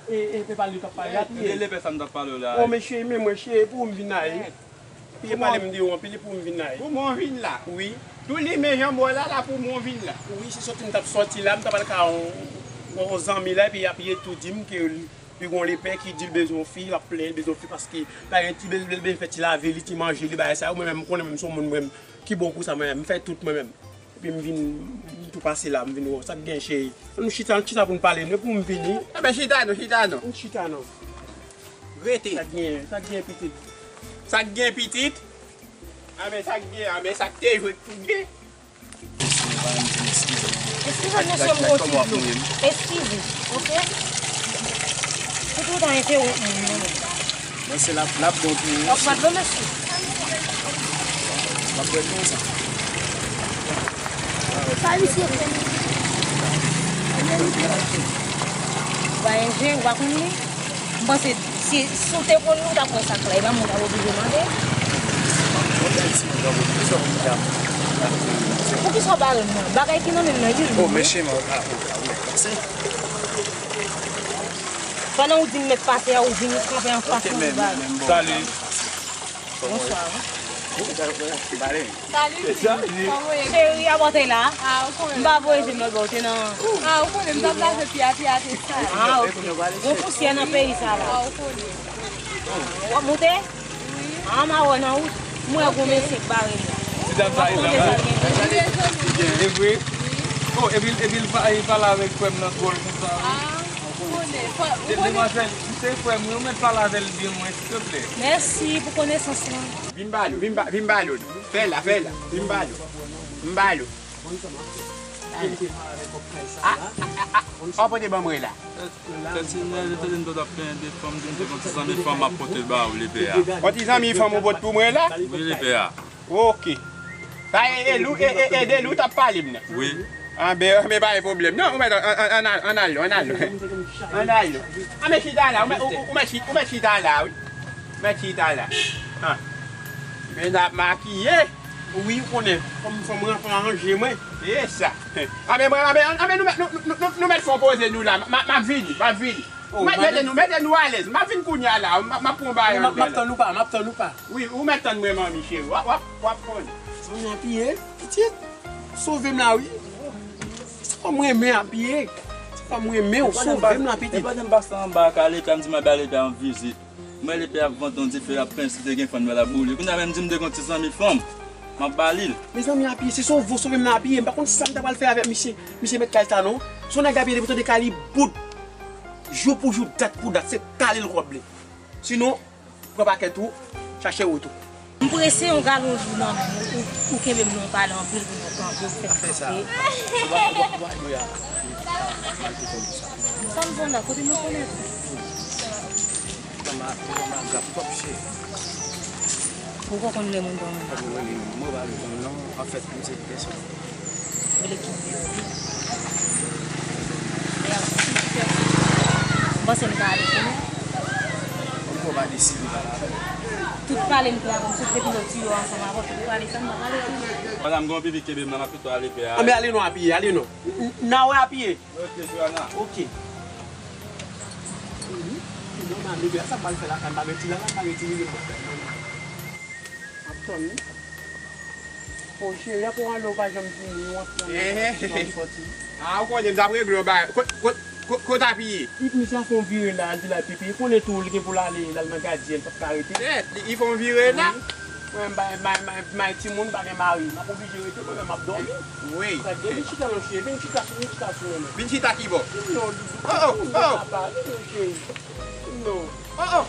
E, e, pe pale, li t ap pale la, pye. Lepè sa m t ap pale w la. O, mesye, men mwen, cheri, pou m vin la, e. Li pale m de ou anpil, li pou m vin la, e. Pou mwen vin la? Wi. Tou li men jan mwen la, la pou mwen vin la. Wi, se soti m t ap soti la, m t ap al ka yon, yon zanmi la, epi apre tou di m ke li, li gon lepè ki di l bezwen yon fi, l ap plenyen, l bezwen yon fi, paske pa gen ti bèl, bèl, bèl fè ti lave li, ti manje li, bagay sa yo, mwen menm, m konnen mwen, m se yon moun, mwen menm, ki bon pou sa, mwen menm, m fè tout, mwen menm. Epi m vin, m tou pase la, m vin wè w. Sa k gen, cheri? Ann nou chita, chita pou n pale, non, pou m vini. Enben, chita non, chita non. Ann chita non. Rete. Sa k gen, sa k gen, pitit? Sa k gen, pitit? Enben, sa k gen, enben, sa k te jwe k pou gen. Eskize, mesye, m gon ti dlo. Eskize, oke? Ou tou ta entewonp moun, non, non. Mwen se l ap, l ap bon pou ou. Ou ap pran dlo, mesye? M ap bwè dlo sa. Sa misye fè. Ou pa enjè, ou pa konn li? M panse si, si w te konn li, ou t ap wè sa klè. E pa mwen w t ap oblije mande. Yon bèl timoun, yon bèl timoun, yon bèl timoun. Poukisa w pa renmen mwen? Bagay ki nan men m nan, wi. Oh, mesye, mwen, ah, oh, ah, wi, pase. Pandan w di m mèt pase a, ou vin kanpe anfas mwen, ou ba. Salut. Bonswa. Salut. Salut. Cheri, a bòtèy la. Ah, ou konnen. M pa voye je m lòt bò, ou te nan. Ah, ou konnen, m t ap lave pye a, pye a te sal. Ah, ok. Gon pousyè nan peyi sa la. Ah, ou konnen. W ap moute? Ah, m a wè nan wout. M wè gon mesye k bare m la. Ti dam sa e dam. E vre? Oh, epi, epi l pa, li pale avèk frè m nan dwòl konsa, wi. Ah, ou konnen. Demwazèl, se frè m, wi, ou mèt pale avè l byen mwen, silteplè. Mèsi pou konesans lan. Vin ba nou, vin ba, vin ba nou. Fè la, fè la. Vin ba nou. Vin ba nou. Ah, ah, ah, ah. Ou pote ban mwen la. Tèt, tèt si nève, tande m t ap plenyen de fanm, di m te gon ti zanmi fanm, m ap pote l ba ou, lepè a. Yon ti zanmi fanm ou pote pou mwen la? Wi, lepè a. Ok. Sa e, e Lou, e, e, e de Lou t ap pale m nan. Wi. Anben, anben, pa gen pwoblèm. Non, ou mèt, ann, ann, ann al, ann al, ann al. Ann al. Ann mèt chita la, ou mèt, ou, ou, ou mèt chi-, ou mèt chita la, wi. Ou mèt chita la. Ah. Men n ap makiye. Wi, ou konnen, fanm, fanm, fanm aranje mwen. E sa. Anben, mwen, anben, anben, nou mèt, nou, nou, nou, nou mèt fè yon poze nou la. M, m, m ap vini, m ap vini. Oh, mèt, mete nou, mete nou alèz. M ap vin kounye a la. M, m ap pran yon bagay. M ap, m ap tann ou pa, m ap tann ou pa. Wi, ou mèt tann mwen, manmi cheri. W ap, w ap, w ap konnen. Zanmi apiye, pitit. Sove m la, wi. Se fanm renmen apiye. Se fanm renmen w, sove m la, pitit. E pandan m pase anba kay lepè a, m di m al ba lepè a yon vizit. M wè lepè ap vante yon dife, l ap penyen si te gen fanm nan l ap boule. Kounye a menm di m te gon ti zanmi fanm. M ap ba li l. Mezanmi, apiye, se sove w sove m nan apiye. M pa konn sa m ta pral fè avèk misye. Misye mèt kay sa non. Se yon nèg apiye depi w tande kay li bout. Jou pou jou, dat pou dat, se kale l kòb li. Sinon, pran pakèt ou, chache wout ou. M prese yon galon dlo nan men w, ou, ou kenbe m nan yon pale anpil pou nou kanpe, ou fè kanpe. Fè sa. Ou pa, ou pa, ou pa dwe a. Maltete w konsa. Sa m bon la, kote mwen konnen? Kòman, kòman grap, ou p ap chè. Ou poko konn lè moun pa renmen. Mwen pa renmen non, anfèt, m se pèsonn. Rele ki? M panse m ka ale sou nou. Ou pa deside pa la. Tout pale m fè avè w, tout depi lòt tiyo ansanm avè w, tout pale sa m pa pale. Madanm, gon pipi kenbe m nan, m ap fè ale pè a. Anben ale non, apiye, ale non. N a wè apiye. Ok, Joana. Ok. Nòmal, bebe, sa pral fè lakay, m pa gen ti lakay, m pa gen ti rizye, m pa fè. M ap tann wi. O cheri, apre w ale, w pa janm vini, w ap tann, w ap soti. Ah, ou konnen, m t ap regle yon bagay. Kot, kot, kot, kot apiye? Misye a fè yon vire la, al di l al pipi. Ou konnen tou, li gen pou l ale, l al nan gadyèn, l p ap ka rete. Tèt, li, li fè yon vire la? Wi. Mwen, m bay, bay, bay, bay timoun, pa gen mari. M ap oblije rete, mwen menm, m ap dòmi. Wi. Sa, vin chita non, cheri, vin chita sou, vin chita sou mwen. Vin chita ki bò? Non, doudou. Oh, oh, oh. Papa, vin non, cheri. Non. Oh, oh.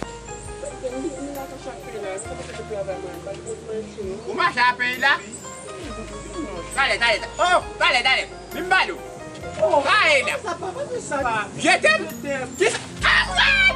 Vin, vin, vin la, chak peyi la, vin, vin travay mwen, pa di mwen cheri. Ou mache a peyi la? Vin, doudou, vin non, cheri. Talè, talè, talè. Oh, talè, talè. Vin ba nou. Oh, talè la. Sa pa, pa di sa. Je t'aime. Je t'aime. Ki? Ah, ouais!